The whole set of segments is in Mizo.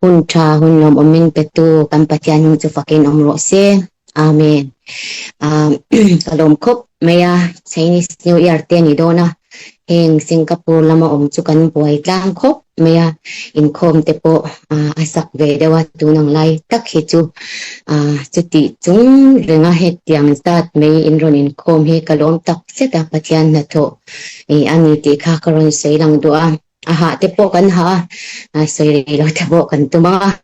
Hun tha, hun lawmawm min petu kan Pathian hming chu fakin awm rawh se. Amen. Ka lawm khawp mai a, Chinese New Year te a ni dawn a, heng Singapore lama awm chu kan buai tlang khawp mai a, inkhawm te pawh a sak ve deuh a, tun ang lai tak hi chu chutih chung renga hetiang zat mai in rawn inkhawm hi ka lawm tak zet a, Pathian hnathawh a ni tih kha ka rawn sawi lang duh a. A hah te pawh kan hah a, sawi rei lo te pawh kan tum a,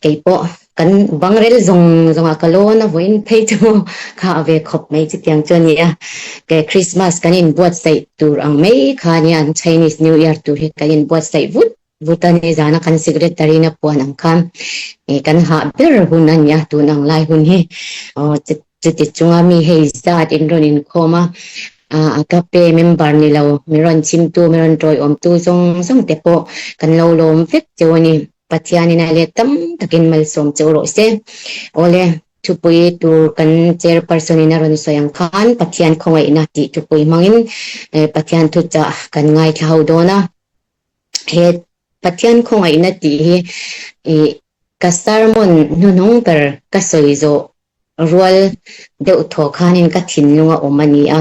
kei pawh kan bang rel zawng zawng ah ka lawn a vawiin phei chu kha a ve khawp mai chutiang chu a ni a, ke Christmas kan inbuatsaih tur ang mai kha nia an Chinese New Year tur hi kan inbuatsaih vut vut a ni, zana kan secretary in a puan ang khan kan hah ber hun a ni a tun ang lai hun hi aw Chuti chunga mi hei zat in rawn inkhawm a, Agape member ni lo, mi rawn chhimtu, mi rawn tawiawmtu zawng zawng te pawh kan lo lawm vek cheu a ni. Pathianin a let tam takin malsawm cheu rawh se. Awle, thupui tur kan chairperson in a rawn sawi ang khan Pathian khawngaihna tih thupui hmangin Pathian thuchah kan ngaithla ho dawn a. He Pathian khawngaihna tih hi ka sermon hnuhnung ber ka sawi zawh rual deuh thaw khanin ka thinlung a awm a ni a.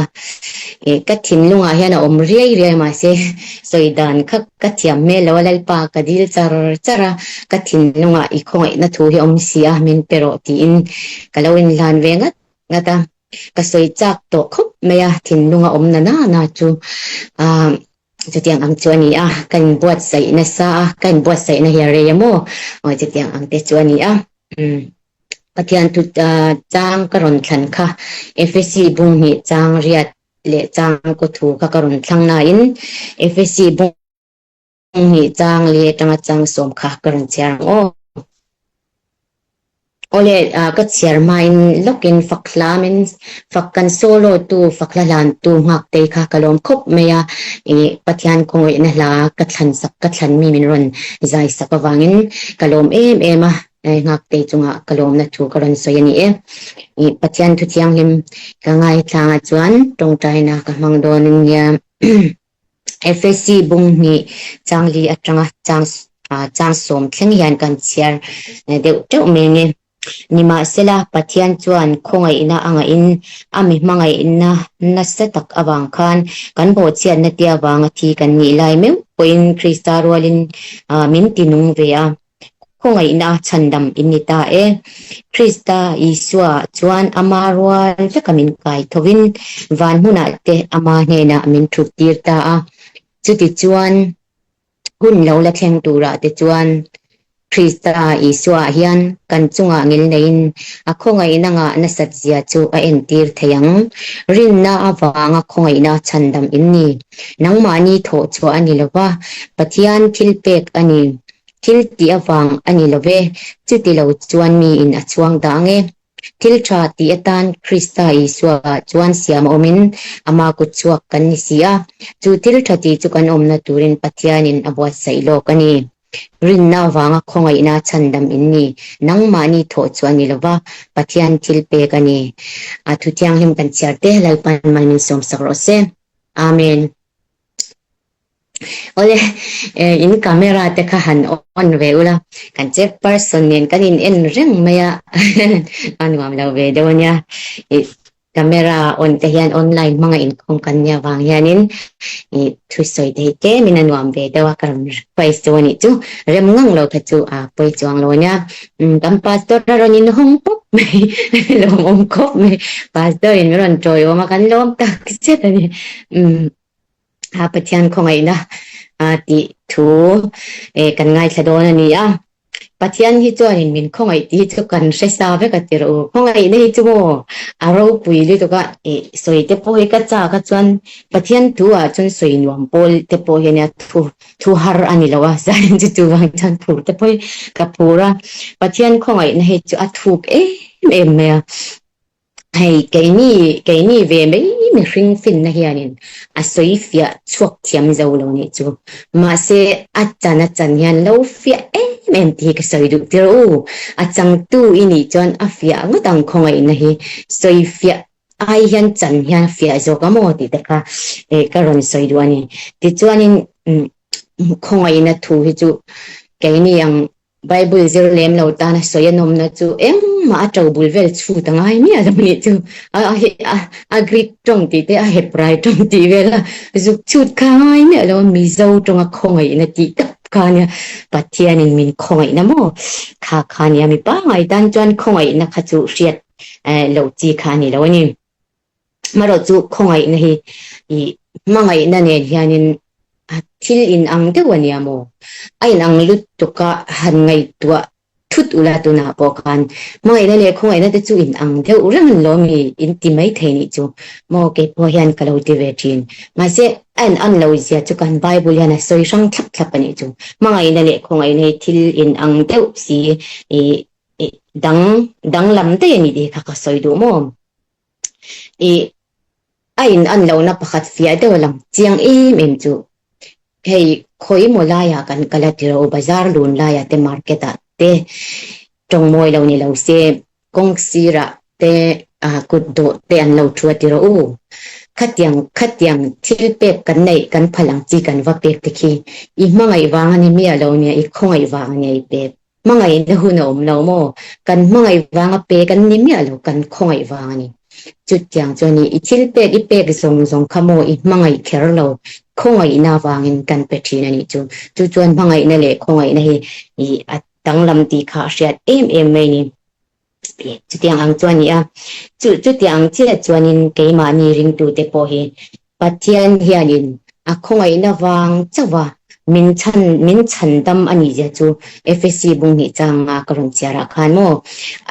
Ka thinlungah hian a awm riai riai mahse sawi dan kha ka thiam hmel lo a, Lalpa ka dil char char a, ka thinlungah i khawngaihna thu hi awm si a, min pe rawh tiin ka lo inhlan ve ngat ngat a. Ka sawi chak tawh khawp mai a, thinlunga awm na na chu. Chutiang ang chu a ni a, ka inbuatsaih nasa a, ka inbuatsaihna hi a rei a maw? Aw chutiang ang te chu a ni a. Pathian thu chang ka rawn thlan kha Efesi bung hnih chang riat leh chang kaw thu kha ka rawn thlang nain Efesi bung hnih chang leh atanga chang sawm kha ka rawn chhiar ang aw. Awle, ka chhiar hmain lawkin fak hlamin fak kan solo tu fak hla hlantu Nghaktei kha ka lawm khawp mai a, i Pathian khawngaihna hla ka thlan sak ka thlan mi min rawn zai sak avangin ka lawm em em a, Nghaktei chungah ka lawmna thu ka rawn sawi a ni e. I Pathian thu thianghlim ka ngaithlangah chuan tawngtaina ka hmang dawn ania. FSC bung hnih changli atanga chang chang sawm thleng hian kan chhiar deuh teuh mai nge. Nimahsela, Pathian chuan khawngaihna a ngahin a mi hmangaihna nasa tak avang khan kan bawhchhiatna te avanga thi kan nih lai meuh pawhin Krista rualin min tinung ve a. Khawngaihna chhandam in ni ta e. Krista Isua chuan ama rual veka min kai thovin van hmunah te ama hnenah min thut tir ta a. Chutichuan, hun lo la thleng turah te chuan Krista Isua hian kan chungah ngilneiin a khawngaihna ngah nasat zia chu a entir thei ang. Rinna avanga khawngaihna chhandam in ni. Nangmahni thawh chhuah a ni lova, Pathian thilpek a ni. Thil tih avang a ni lo ve, chuti lo chuan miin a chhuang dah ang e. Thil tha tih atan Krista Isua chuan siam a awmin ama kutchhuak kan ni si a, chu thil tha tih chu kan awmna turin Pathianin a buatsaih lawk a ni. Rinna avanga khawngaihna chhandam in ni, nangmahni thawh chu a ni lo va, Pathian thil pek a ni. A thu thianghlim kan chhiar te Lalpan mal min sawmsak rawh se. Amen. Awle, in camera te kha han on ve ula, kan chief person nen kan in en reng mai a, a nuam lo ve deuh ania. I camera on te hian online hmanga inkhawm kan nia vang hianin i thusawi te hi tlemin a nuam ve deuh a, ka rawn request chu anih chu, rem ngang lo kha chu a pawi chuang lo ania. Kan pastor a rawn inhawng pawp mai, lawmawm khawp mai, pastor in min rawn tawiawm a, kan lawm tak zet a ni. A Pathian khawngaihna tih thu kan ngaithla dawn a ni a. Pathian hi chuanin min khawngaih tih hi chu kan hre sa vek a ti rawh u. Khawngaihna hi chu maw a ropui lutuk a, sawi te pawh hi ka chak a chuan Pathian thu ah chuan sawi nuam pawl te pawh hi a nia thu thu har a ni lo a, zanin chu chuvang chuan phur te pawh hi ka phur a. Pathian khawngaihna hi chu a thuk em em mai a. Hei, keini, keini ve mai mihring finna hianin a sawi fiah chhuak thiam zo lo nih chu. Mahse, a chan a chan hian lo fiah em em tih hi ka sawi duh tir u. A changtu i nih chuan a fiah ngawt ang khawngaihna hi sawi fiah ai hian chan hian a fiah zawk a maw tih te kha ka rawn sawi duh a ni. Tichuanin khawngaihna thu hi chu keini ang. Bible zir lem lo tana sawi a nawmna chu engmah a to bul vel chhut a ngai miah lo nih chu. A a a Greek tawng tih te a Hebrai tawng tih vel a zuk chhut kha ngai miah lo a Mizo tawnga khawngaihna tih tak kha ania Pathianin min khawngaihna maw kha kha ania mi pangngai tan chuan khawngaihna kha chu hriat lo chi kha a ni lo a ni. Amaherawh chu khawngaihna hi i hmangaihna nen hianin thil inang deuh a nia maw? A inang lutuk a han ngaihtuah thut ula tunah pawh khan hmangaihna leh khawngaihna te chu inang deuh reng an lo mi in ti mai thei nih chu maw kei pawh hian ka lo ti ve thin. Mahse a in an lo zia chu kan Bible hian a sawi hrang thlap thlap a nih chu. Hmangaihna leh khawngaihna hi thil inang deuh si i dang danglam daih a ni tih kha ka sawi duh maw? I a in an lohna pakhat fiah deuh a lang chiang em em chu hei khawi maw laiah kan kal a tiro bazar lun laiah te market ah te tawng mawi lo ni lo se kawng sirah te ah kut dawh te an lo thu a tiro u khatiang khatiang thil pek kan neih kan phal ang chi kan va pek te khi i hmangaih vang a ni miah lo nia i khawngaih vang a nia i pek. Hmangaihna hun a awm lo maw? Kan hmangaih vanga pek an ni miah lo, kan khawngaih vang a ni. Chutiang chuan i thil pek i pek zawng zawng kha maw i hmangaih kher lo, khawngaihna avangin kan pe thin a nih chu. Chu chuan hmangaihna leh khawngaihna hi i a danglam tih kha a hriat em em mai a ni. Chutiang ang chuan i a, chu chutiang ang chiah chuanin keimahni ringtute pawh hi Pathian hianin a khawngaihna vang chauh a min chhan min chhandam a nih zia chu Efesi bunghnih changa ka rawn chhiar ah khan maw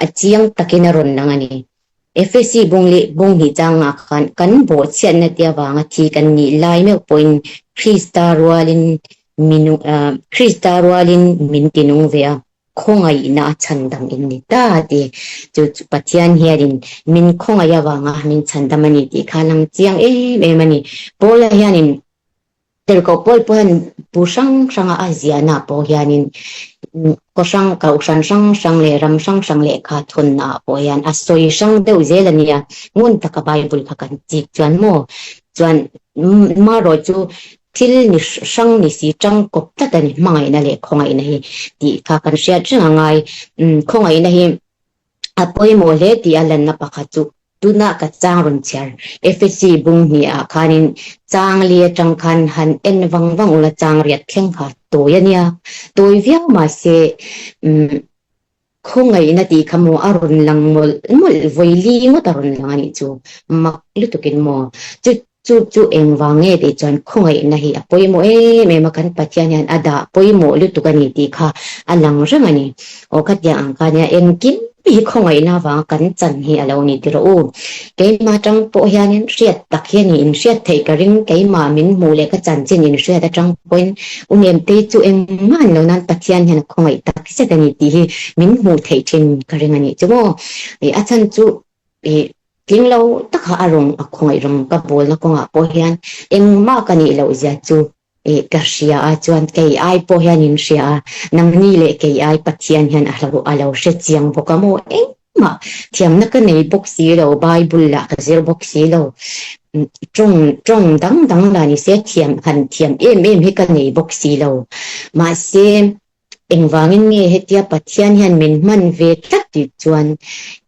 a chiang takin a rawn lang a ni. Efesi bung leh bunghnih changa khan kan bawhchhiatna te avanga thi kan nih lai meuh pawhin Krista rualin minung Krista rualin min tinung ve a. Khawngaihna a chhandam in ni ta ti. Chu chu Pathian hianin min khawngaih avanga min chhandam a ni tih kha lang chiang em em a ni. Paula hianin Tirhkoh Paul pawh hian bu hrang hranga a ziahna pawh hianin khaw hrang kohhran hrang hrang leh ram hrang hrang lehkha thawnna ah pawh hian a sawi hrang deuh zel a nia. Ngun taka Bible kha kan chik chuan maw chuan marawh chu Thil ni hrang ni si tangkawp tlat a ni, hmangaihna leh khawngaihna hi tih kha kan hriat reng a ngai. Khawngaihna hi a pawimawh hle tih a lanna pakhat chu tuna ka chang rawn chhiar Efesi bung hnih ah khanin chang li atang khan han en vang vang ula chang riat thleng kha tawi a nia, tawi viau mahse Khawngaihna tih kha maw a rawn lang mawlh mawlh, vawi li ngawt a rawn lang a nih chu, mak lutukin maw? Chu chu chu engvang nge tih chuan khawngaihna hi a pawimawh em em a, kan Pathian hian a dah pawimawh lutuk a ni tih kha a lang reng a ni. Aw khatiang ang kha nia engkim hi khawngaihna avanga kan chan hi a lo ni ti rawh u. Keimah atang pawh hianin hriat tak hi a ni, inhriat theih ka ring, keimah min hmuh leh ka chanchin inhriat atang pawhin U Nemtei chu engmah an lo nan Pathian hian a khawngaih tak zet a ni tih hi min hmuh theih thin ka ring a nih chu maw. Ih a chhan chu ih tling lo taka a rawng a khawngaih rawng ka bawlna kawngah pawh hian engmah ka nih loh zia chu ih ka hria a chuan kei ai pawh hian in hria a nangni leh kei ai Pathian hian a lo a lo hre chiang bawk a maw engmah thiamna ka nei bawk si lo Bible lah ka zir bawk si lo Tawng tawng dang dang lah ni se thiam han thiam em em hi ka nei bawk si lo. Mahse, engvangin nge hetia Pathian hian min hman ve tlat tih chuan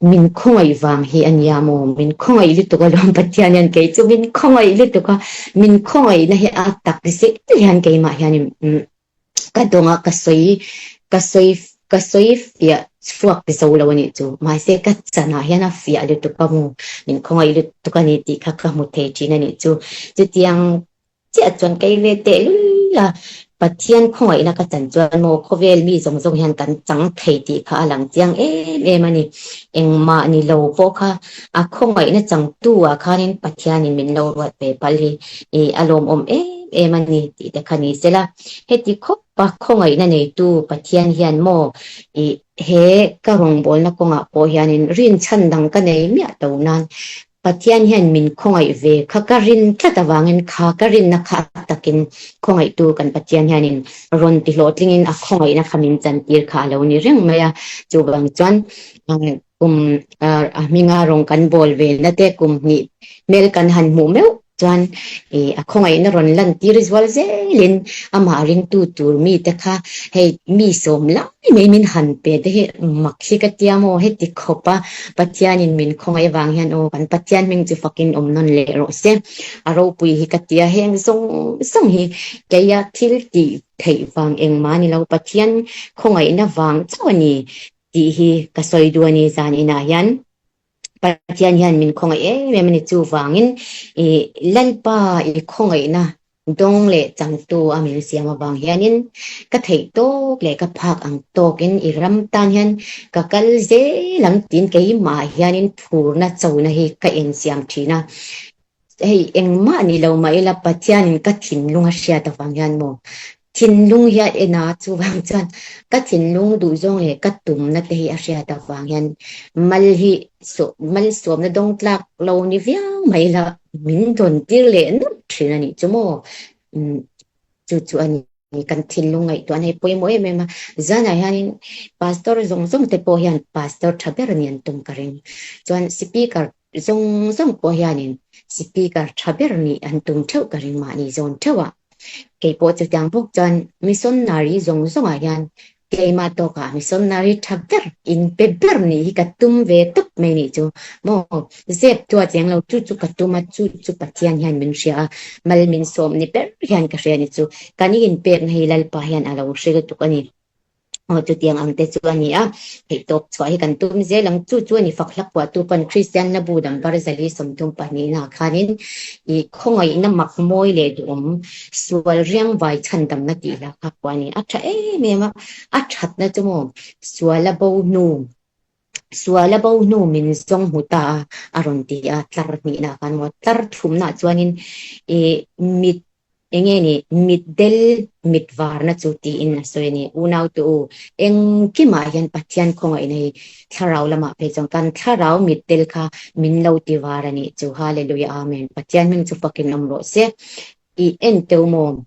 min khawngaih vang hi a nia maw? Min khawngaih lutuk alawm Pathian hian kei chu min khawngaih lutuk a, min khawngaihna hi a tak zel hian keimah hianin Ka dawng a, ka sawi ka sawi ka sawi fiah chhuak zo lo a nih chu. Mahse ka chanah hian a fiah lutuk a mu, min khawngaih lutuk a ni tih kha ka hmu thei thin a nih chu. Chutiang chiah chuan kei ve tehlul a, Pathian khawngaihna ka chan chuan maw khawvel mi zawng zawng hian kan chang thei tih kha a lang chiang em em a ni. Engmah ni lo pawh kha a khawngaihna changtu ah khanin Pathianin min lo ruat ve palh hi i a lawmawm em em a ni tih te kha ni sela. Heti khawpa khawngaihna neitu Pathian hian maw i he ka rawngbawlna kawngah pawh hianin rinchhan dang ka nei miah to nan Pathian hian min khawngaih ve kha ka rin tlat avangin kha ka rinna kha a takin khawngaihtu kan Pathian hianin rawn ti hlawhtlingin a khawngaihna kha min chantir kha a lo ni reng mai a. Chuvang chuan kum a hminga rawng kan bawl ve na te kum hnih hmel kan han hmuh meuh. Chuan i a khawngaihna rawn lantir zual zelin amah ringtu tur mite kha hei mi sawm lai mai min han pe te hi mak hi ka tia maw heti khawp a Pathianin min khawngaih avang hian aw kan Pathian hming chu fakin awm nawn leh rawh se. A ropui hi ka tia heng zawng zawng hi keia thil tih theih vang engmah ni lo Pathian khawngaihna vang chauh a ni tih hi ka sawi duh a ni zan inah hian. Pathian hian min khawngaih em em a ni. Chuvangin i Lalpa i khawngaihna dawng leh changtu a min siam avang hianin ka theih tawk leh ka phak ang tawkin i ram tan hian ka kal zel ang tiin keimah hianin phurna chona hi ka insiam thin a. Hei engmah ni lo mah ila Pathianin ka thinlung a hriat avang hian maw thinlung hi a en a, chuvang chuan ka thinlung duhzawng leh ka tumna te hi a hriat avang hian mal hi malsawmna dawng tlak lo ni viau mai ila min dawn tir leh nawlh thin a nih chu maw. Chu chu a ni. Kan thinlung ngaihtuahna hi pawimawh em em a, zanah hianin pastor zawng zawng te pawh hian pastor tha ber a ni an tum ka ring. Chuan speaker zawng zawng pawh hianin speaker tha ber nih an tum theuh ka ring mahni zawn theuh a. Kei pawh chutiang bawk chuan missionary zawng zawngah hian keimah tawkah missionary tha ber inpe ber nih hi ka tum ve tawp mai nih chu maw zep tua cheng lo chu chu ka tum a chu chu Pathian hian min hria a mal min sawm ni ber hian ka hria ni chu kan inpekna hi Lalpa hian a lo hre lutuk a ni. Aw chutiang ang te chu a ni a, theihtawp chhuah hi kan tum zel ang. Chu chu a ni fak hlak puahtu pawn Kristian Hla Bu Dambar Zali 32 ah khanin i khawngaihna mak mawi leh duhawm sual riang vai chhandamna tih hla kha pawh a ni. A tha em em a, a thatna chu maw sual a bo hnu, sual a bo hnu min zawng hmu ta a, a rawn ti a, tlar hnihna khan maw tlar thumna chuanin i mit Enge ni, mitdel mit varna chu tiin a sawi a ni. Unaute u, engkimah hian Pathian khawngaihna hi thlarau lamah phei chuan kan thlarau mitdel kha min lo ti var a nih chu. Hallelujah Amen. Pathian hming chu fakin awm rawh se. I en teu maw?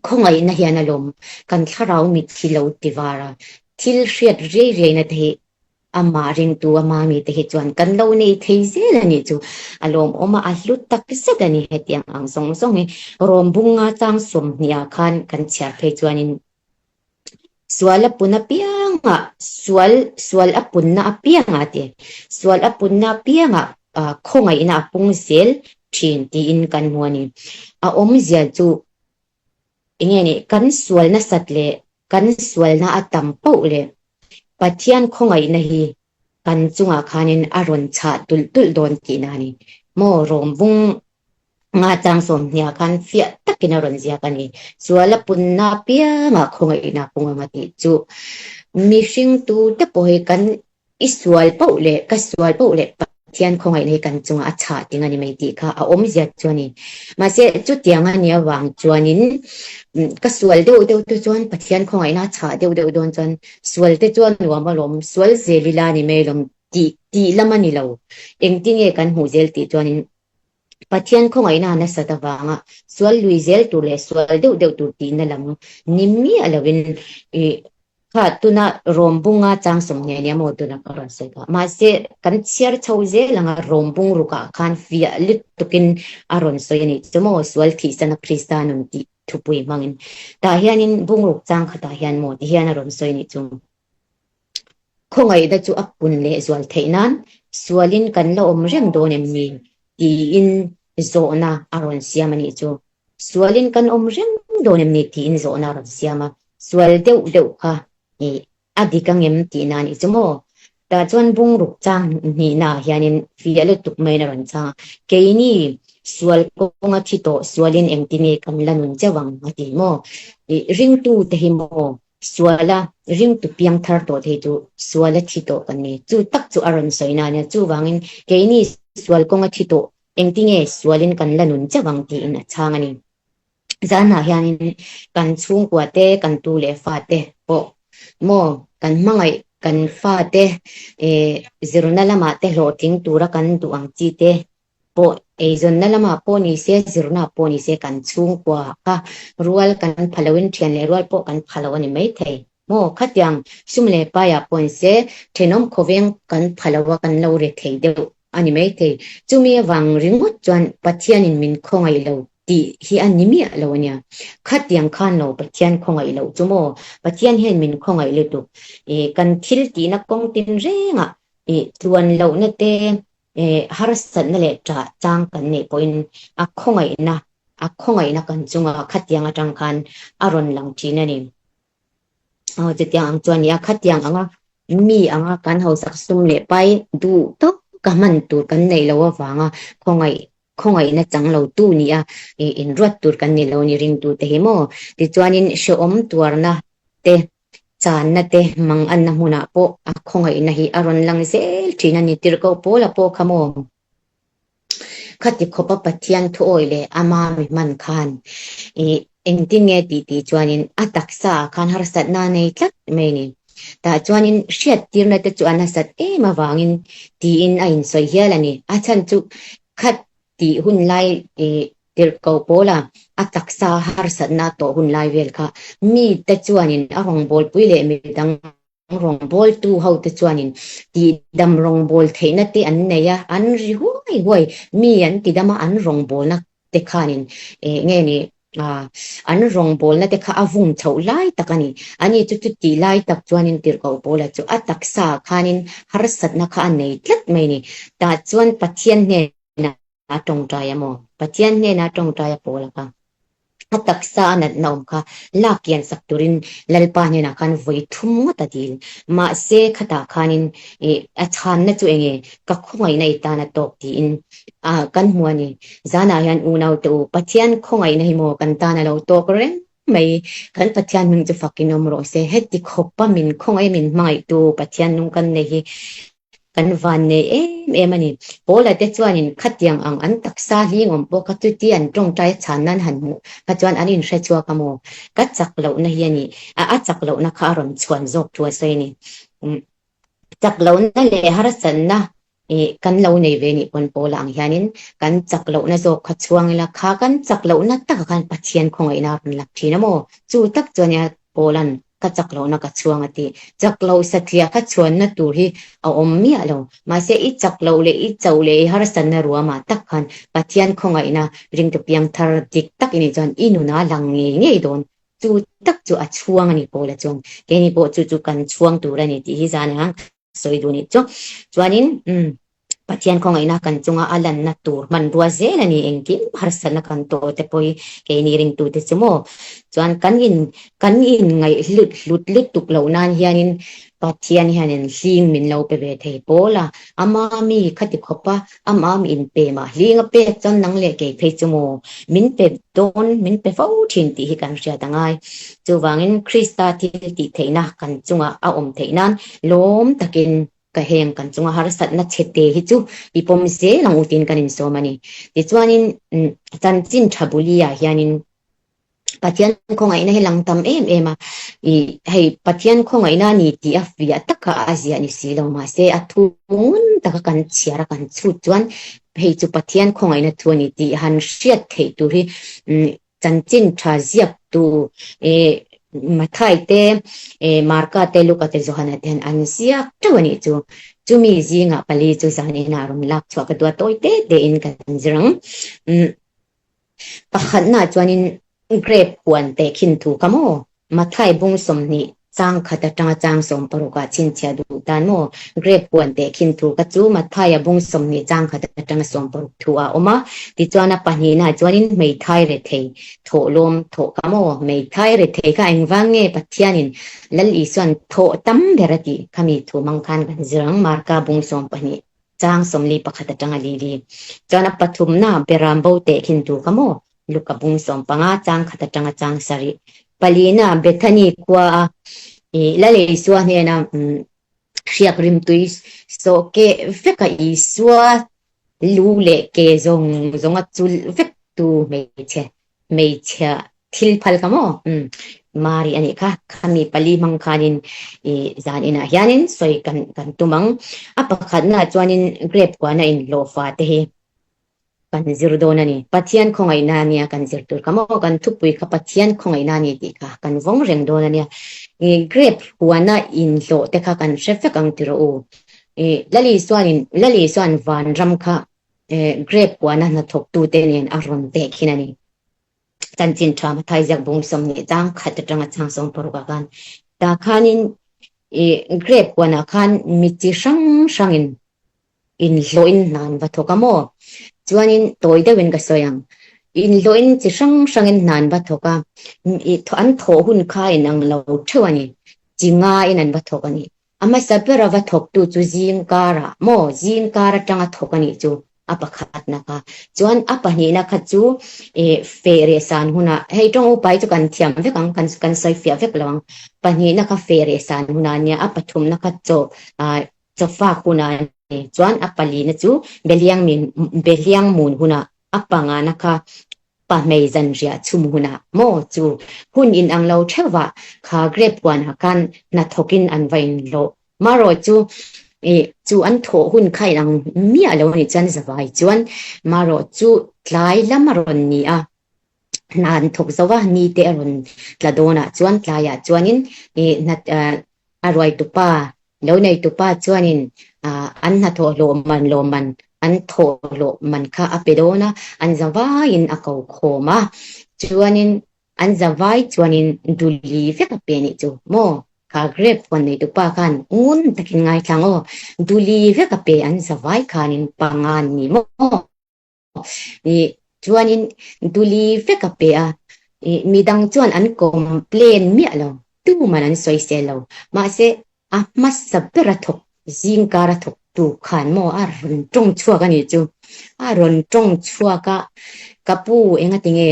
Khawngaihna hian alawm kan thlarau mit hi lo ti var a, thil hriat riai riaina te hi Amah ringtu a mami te hi chuan kan lo nei thei zel a nih chu a lawmawm a, a hlu tak zet a ni. Hetiang ang zawng zawng hi Rom bunga chang 20 ah khan kan chhiar phei chuanin sual a pun apiangah sual sual a punna apiangah a ti. Sual a punna apiangah khawngaihna a pung zel thin tiin kan hmu a ni. A awmzia chu Enge nih, kan sual nasat leh kan sualna a tam poh leh Pathian khawngaihna hi kan chungah khanin a rawn chhah tulh tulh dawn tihna a ni. Maw Rawmvung nga chang 20 khan fiah takin a rawn ziak a ni. Sual a punna apiangah khawngaihna a pung ang a tih chu. Mihring tute pawh hi kan I sual poh leh ka sual poh leh Pathian khawngaihna hi kan chungah a chhah ting a ni mai tih kha a awmzia chu a ni. Mahse, chutiang a nih avang chuanin ka sual deuh deuh te chuan Pathian khawngaihna a chhah deuh deuh dawn chuan sual te chuan nuam alawm, sual zel ila ni mai alawm tih tih lam a ni lo. Engtinge kan hmuh zel tih chuanin Pathian khawngaihna a nasat avanga sual lui zel tur leh sual deuh deuh tur tihna lam ni miah lovin i kha tuna Rom bunga chang 20 nia maw tuna ka rawn sawi kha. Mahse kan chhiar chho zel anga Rom bung rukah khan fiah lutukin a rawn sawi a nih chu maw sual thihsana Krista nun tih thupui hmangin. Tah hianin bung ruk chang khatah hian maw tihian a rawn sawi a nih chu. Khawngaihna chu a pun leh zual theih nan sualin kan la awm reng dawn em ni? tiin zawhna a rawn siam a nih chu. Sualin kan awm reng dawn em ni? tiin zawhna a rawn siam a. Sual deuh deuh kha a dik angem tihna a nih chu maw? Tah chuan bungruk chang hnihnaah hianin fiah lutuk maiin a rawn chang a, Keini sual kawnga thi tawh sualin engtin nge kan la nun cheuh ang a ti maw? Ringtute hi maw Suala ringtu piang thar tawh thei chu suala thi tawh kan ni. Chu tak chu a rawn sawi na ania. Chuvangin keini sual kawnga thi tawh engtinge sualin kan la nun chauh ang tiin a chhang a ni. Zanah hianin kan chhungkua te, kan tu leh fa te pawh maw kan hmangaih kan fa te zirna lamah te hlawhtling tura kan duh ang chi te pawh eizawnna lamah pawh ni se, zirna pawh ni se kan chhungkua kha rual kan pha loin thian leh rual pawh kan pha lo a ni maithei. Maw khatiang sum leh paiah pawh ni se thenawm khawveng kan pha lo a, kan lo re thei deuh. a ni maithei. Chumi avang ringawt chuan Pathianin min khawngaih lo tih hi a ni miah lo a nia. Khatiang khan lo Pathian khawngaih loh chu maw? Pathian hian min khawngaih lutuk. Ih kan thil tihna kawng tin rengah ih tluan lohna te, ih harsatna leh ṭah chang kan neih pawhin a khawngaihna, a khawngaihna kan chunga khatiang atang khan a rawn lang ṭhin a ni. Aw chutiang ang chuan nia khatiang anga mi anga kan hausak sum leh pai duh tawk ka hman tur kan neih loh avanga khawngaih khawngaihna chang lo tu nia ih inruat tur kan ni lo ni ringtu te hi maw tichuanin hrehawm tuarna te channa te manganna hmunah pawh a khawngaihna hi a rawn lang zel thin a ni tirhkoh pawla pawh kha maw. Khati khawpa Pathian thuawi leh ama mi hman khan ih engtin nge tih tih chuanin a taksa ah khan harsatna a nei tlat mai a ni. Tah chuanin hriattirna te chu a nasat em avangin tiin a insawi hial a ni. A chhan chu khat tih hun lai ih tirhko pawla a taksa harsatna a tawh hun lai vel kha mite chuanin a rawngbawlpui leh midang Rawngbawltu hote chuanin tihdam rawngbâwl theihna te an nei a, an ri huai huai. Mi an tidam a, an rawngbâwlna te khanin eng nge ni an rawngbâwlna te kha a vung chhoh lai tak a ni. Ani chu chutih lai tak chuanin Tirhkoh Paula chu a taksa khanin harsatna kha a nei tlat mai a ni. Tah chuan Pathian hnenah a tawngtai a maw? Pathian hnenah a tawngtai a Paula kha. A taksa a natna awm kha lak kian sak turin Lalpa hnenah khan vawi thum ngawt a dil. Mahse, khatah khanin ih a chhanna chu enge ka khawngaihna i tan a tawk tiin a kan hmu a ni. Zanah hian unaute u, Pathian khawngaihna hi maw kan tan a lo tawk reng mai. Kan Pathian hming chu fakin awm rawh se. Heti khawpa min khawngaih min hmangaihtu Pathian nung kan nei hi Kan van nei em em a ni. Paula te chuanin khatiang ang an taksa hling awm pawh kha chuti an tawngtai a chhan nan han hmuh kha chuan an inhre chhuak a maw? Ka chak lohna hi a ni. A a chak lohna kha a rawn chhuan zawk thu a sawi a ni. Chak lohna leh harsatna ih kan lo nei ve nih pawn Paula ang hianin kan chak lohna zawk kha chhuang ila kha kan chak lohna takah khan Pathian khawngaihna a rawn lak thin a maw? Chu tak chuan nia Paula'n ka chak lohna ka chhuang a ti. Chak loh satliah ka chhuanna tur hi a awm miah lo. Mahse, i chak loh leh i chauh leh i harsatna ruamah tak khan Pathian khawngaihna ringtu piangthar dik tak i nih chuan i nuna lang ngei ngei dawn. Chu tak chu a chhuang a ni Paula chuan. Keini pawh chu chu kan chhuang tur a ni tih hi zan ang. Sawi duh nih chu. Chuanin umm Pathian khawngaihna kan chunga a lanna tur hmanrua zel a ni engkim harsatna kan tawh te pawh hi keini ringtute chu maw. Chuan kan in kan in ngaih hlut hlut lutuk loh nan hianin Pathian hianin hling min lo pe ve thei pawl a, ama mi khati khawp a Ama min pe mah hling a pek chuan nang leh kei phei chu maw min pe dawn, min pe fo thin tih hi kan hriat a ngai. Chuvangin Krista thil tih theihna kan chungah a awm theih nan lawm takin ka heng kan chunga harsatna chhete hi chu i pawm zel ang u tiin kan insawm a ni. Tichuanin chanchin tha buli-ah hianin Pathian khawngaihna hi lang tam em em a, i hei Pathian khawngaihna a ni tih a fiah taka a ziah ni si lo mahse a thu ngun taka kan chhiar a kan chhut chuan hei chu Pathian khawngaihna thu a ni tih han hriat theih tur hi chanchin tha ziaktu i Mathai te Marka te Luka te Johana te hian an ziak teuh a nih chu. Chumi zingah pali chu zanin ah rawn lak chhuah ka duat tawi te te in kan zir ang. Pakhatnaah chuanin grape huan teh khin thu kha maw? Mathai bung 20 chang khat atanga chang 60 ah chhinchhiah duh tan maw? Grape huan teh khin thu kha chu Mathaia bung 20 chang khat atanga 60 thu ah a awm a. Tichuan a pahnihnaah chuanin hmeithai rethei thawhlawm thawh kha maw? Hmeithai rethei kha engvang nge Pathianin Lal Isuan thawh tam ber a tih khami thu hmang khan kan zir ang Marka bung 12. Chang 41 atanga Lili chuan a pathumna Beram bo teh khin tur kha maw? Luka bung 15 chang khat atanga chang sarih palina Bethany khua a ih Lal Isua hnena hriak rimtui sawh keh vek a Isua lu leh ke zawng zawng a chulh vek tu hmeichhe hmeichhia thil phal kha maw? Umm Mari a nih kha, khami pali hmang khanin ih zan inah hianin sawi kan kan tum ang. A pakhatnaah chuanin grape kuana inhlawhfa te hi kan zir dawn a ni. Pathian khawngaihna ania kan zir tur kha maw? Kan thupui kha Pathian khawngaihna a ni tih kha kan vawng reng dawn a nia. Ih grape huana inhlawh te kha kan hre vek ang ti rawh u. Lali chuanin Lali chuan vanram kha grape huana hnathawktute nen a rawn tehkhin a ni. Chanchin tha Mathai ziak bung 20 chang khat atanga chang 60 ah khan tah khanin grape huanah khan mi chi hrang hrangin inhlawhin hna an va thawk a maw? Chuanin tawi deuhin ka sawi ang. Inhlawhin chi hrang hrangin hna an va thawk a, an thawh hun kha inang lo theuh a ni. Chi ngaiin an va thawk a ni. A hmasa bera va thawktu chu zingkarah maw? Zingkar atanga thawk a nih chu a pakhatna kha. Chuan a pahnihna kha chu feh san hunah, hei tawng upai chu kan thiam vek ang, kan kan sawi fiah vek lo ang. Pahnihna kha feh san hunah a nia, a pathumna kha chaw chawfak hunah a ni. Chuan a palina chu Beliang min Beliang mun hunah, a pangana kha pahmei zanriah chhum hunah maw chu hun inang lo theuhvah kha grape huanah khan hnathawkin an va inhlawh. Marawh chu ih chu an thawh hun kha inang miah lo a nih chuan zavai chuan marawh chu tlai lam a rawn ni a, hna an thawk zo a, ni te a rawn tla dawnah chuan tlaiah chuanin ih hna a ruaitupa Lo neitupa chuanin an hnathawh hlawh man lawmman an thawh hlawh man kha a pe dawn a, an zavaiin a ko khawm a, chuanin an zavai chuanin duli vek a pe nih chu maw? Kha grape huan neitupa khan ngun takin ngaithla ang aw, duli vek a pe an zavai khanin panga an ni maw? Ih chuanin duli vek a pe a, ih midang chuan an complain miah lo, tuman an sawisel lo. Mahse a hmasa ber a thawk, zingkar a thawk tu khan maw a rawn tawng chhuak a nih chu. A rawn tawng chhuak a, ka pu enga tinge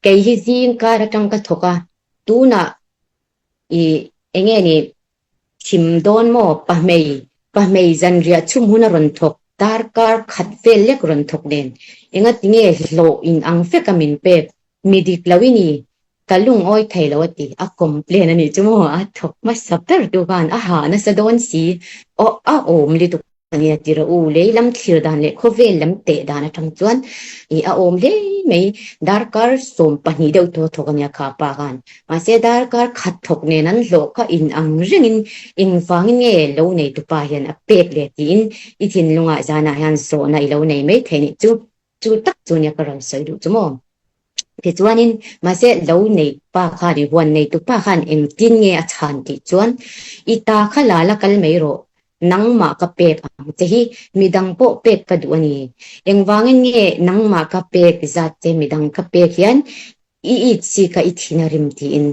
kei hi zingkar atang ka thawk a, tunah ih enge ni Thim dawn maw? Pahmei, pahmei zanriah chhum hun a rawn thawk, darkar khat vel lek rawn thawk nen. Engatinge hlawh in ang vek a min pek? Mi dik lo i ni, ka lungawi thei lo a ti. A complain a nih chu maw? A thawk hmasa ber tu khan a hah nasa dawn si. Aw, a awm lutuk. A nia ti rawh u, lei lam thlir dan leh khawvel lam teh dan atang chuan ih a awm hle mai. Darkar 12 deuh tawh thawk a nia kha pa khan. Mahse darkar khat thawk nen an hlawh kha in ang rengin engvangin nge lo nei tupa hian a pek le tiin i thinlungah zanah hian zawhna i lo nei mai thei nih chu. Chu tak chu nia ka rawn sawi duh chu maw? Tichuanin, mahse lo nei pa khan, i huan neitu pa khan engtin nge a chhan tih chuan, I ta kha la la kal mai rawh, nangmah ka pek ang che hi midang pawh pek ka duh a ni. Engvangin nge nangmah ka pek zat che midang ka pek hian i it si kha i thin a rim tiin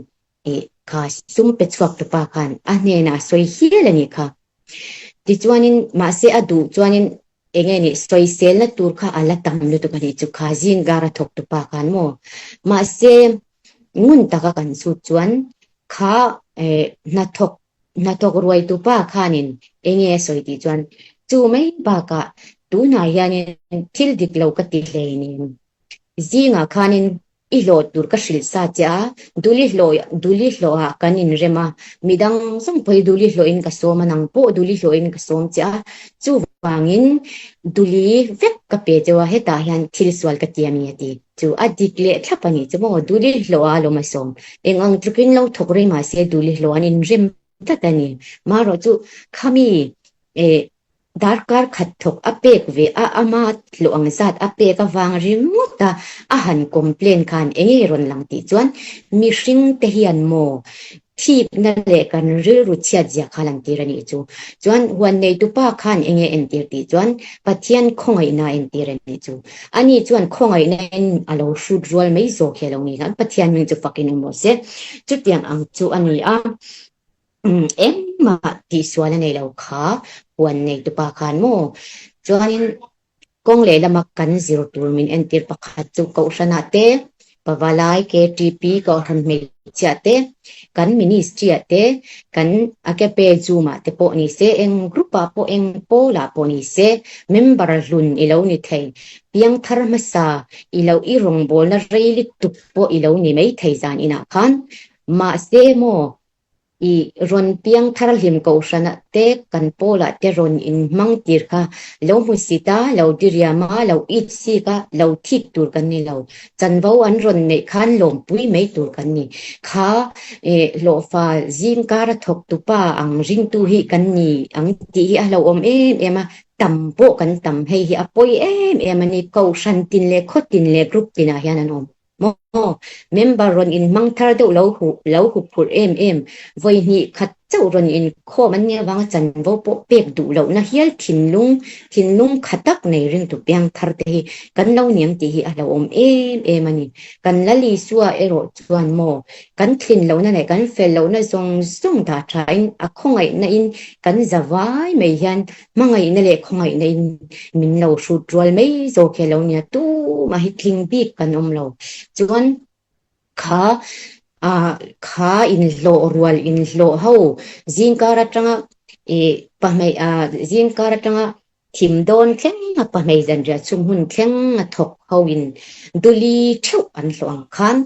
i kha sum pe chhuak tu pa khan a hnenah a sawi hial a nih kha. Tichuanin, mahse a duh chuanin eng nge nih sawiselna tur kha a la tam lutuk a nih chu kha zingkar a thawk tu pa khan maw. Mahse ngun taka kan chhut chuan kha eh hnathawk hnathawk ruai tu pa khanin eng nge a sawi tih chuan chu mai bakah tunah hianin thil dik lo ka ti hleinem zingah khanin I hlawh tur ka hrilh sa che a, Duli hlawh Duli hlawhah kan inrem a, midang zawng pawh hi Duli hlawhin ka sawm a, nang pawh Duli hlawhin ka sawm che a, chuvangin Duli vek ka pe cheu a, hetah hian thil sual ka ti a mi a ti. Chu a dik leh thlap a nih chu maw, Duli hlawhah alawm a sawm. Eng ang tlukin lo thawk rei mah se Duli hlawh an inrem tlat a ni. Marawh chu khami eh Darkar khat thawk a pek ve a, ama hlawh ang zat a pek avang ringawt a, a han complain khan eng nge rawn lang tih chuan mihring te hian maw thikna leh kan rilru chhiat zia kha lan tir a nih chu. Chuan huan neitupa khan eng nge entir tih chuan Pathian khawngaihna a entir a nih chu. Ani chuan khawngaihna in a lo hrut rual mai zawk hi a lo ni khan Pathian hming chu fakin awm rawh se. Chutiang ang chu a ni a. Engmah tihsual a nei lo kha huan neitupa khan maw? Chuanin kawng lehlama kan zir tur min entir pakhat chu Kohhranah te, Pavalai, KTP, Kohhran hmeichhia te, kan ministry-ah te, kan Akepe Zoom-ah te pawh ni se, eng group-ah pawh eng pawlah pawh ni se, member hlun i lo ni thei, piangthar hmasa i lo i rawngbawlna rei lutuk pawh i lo ni maithei zan inah khan. Mahse maw? I rawn piang thar hlim kohhranah te kan pawlah te rawn inhmang tir kha lo hmusit a, lo diriam a, lo it sik a, lo thik tur kan ni lo. Chanvo an rawn neih khan lawmpui mai tur kan ni. Kha hlawhfa zingkar a thawk tupa ang ringtu hi kan ni ang tih hi a hlauhawm em em a, tam pawh kan tam hei hi a pawi em em a ni. Kohhran tin leh khaw tin leh group tinah hian an awm. Maw? Member rawn inhmang thar deuh lo huh lo hup phurh em em, vawi hnih khat chauh rawn inkhawm an nih avanga chanvo pawh pek duh lohna hial thinlung thinlung kha tak nei ringtu piang thar te hi kan lo niam tih hi a hlauhawm em em a ni. Kan Lal Isua erawh chuan maw kan thlin lohna leh kan fel lohna zawng zawng dah thain a khawngaihna in kan za vai mai hian Hmangaihna leh khawngaihna in min lo hrut rual mai zawk hi a lo nia, tumah hi tling bik kan awm lo. Chuan kha ah kha inhlawh rual inhlawh ho zingkar atanga ih pahmei ah zingkar atanga thim dawn thleng a pahmei zanriah chhung hun thleng a thawk ho in duli theuh an hlawh ang khan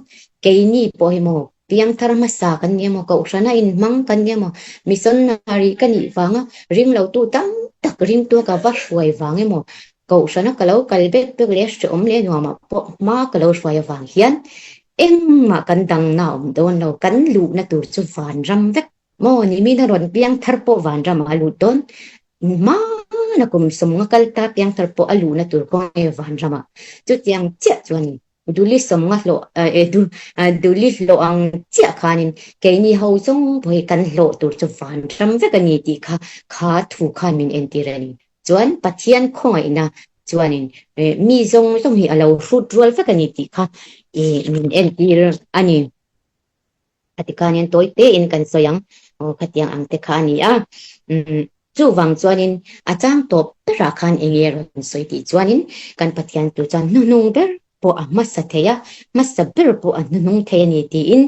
keini pawh hi maw Piangthar hmasa kan ni emaw, Kohhrana inhmang kan ni emaw, missionary ka nih vanga ringlotu tam tak ringtua ka va hruai vang emaw, Kohhrana ka lo kal bek bek leh hrehawm leh nuamah pawh hma ka lo hruai avang hian engmah kan dangna a awm dawn lo, kan luhna tur chu vanram vek maw nimina rawn piangthar pawh vanramah a lut dawn, hmana kum sawmnga kal ta piangthar pawh a luhna tur kawng nge vanramah chutiang chiah chuan Duli sawmnga hlawh duli hlawh ang chiah khanin keini ho zawng pawh hi kan hlawh tur chu vanram vek a ni tih kha kha thu khan min entir a ni. Chuan Pathian khawngaihna chuanin mi zawng zawng hi a lo hrut rual vek a ni tih kha min entir a ni. A ti khan hian tawi tein kan sawi ang, aw khatiang ang te kha a ni a. Umm chuvang chuanin a chang tawp berah khan eng nge rawn sawi tih chuanin kan Pathian tu chuan hnuhnung ber pawh a hmasa thei a, hmasa ber pawh a hnuhnung thei a ni tiin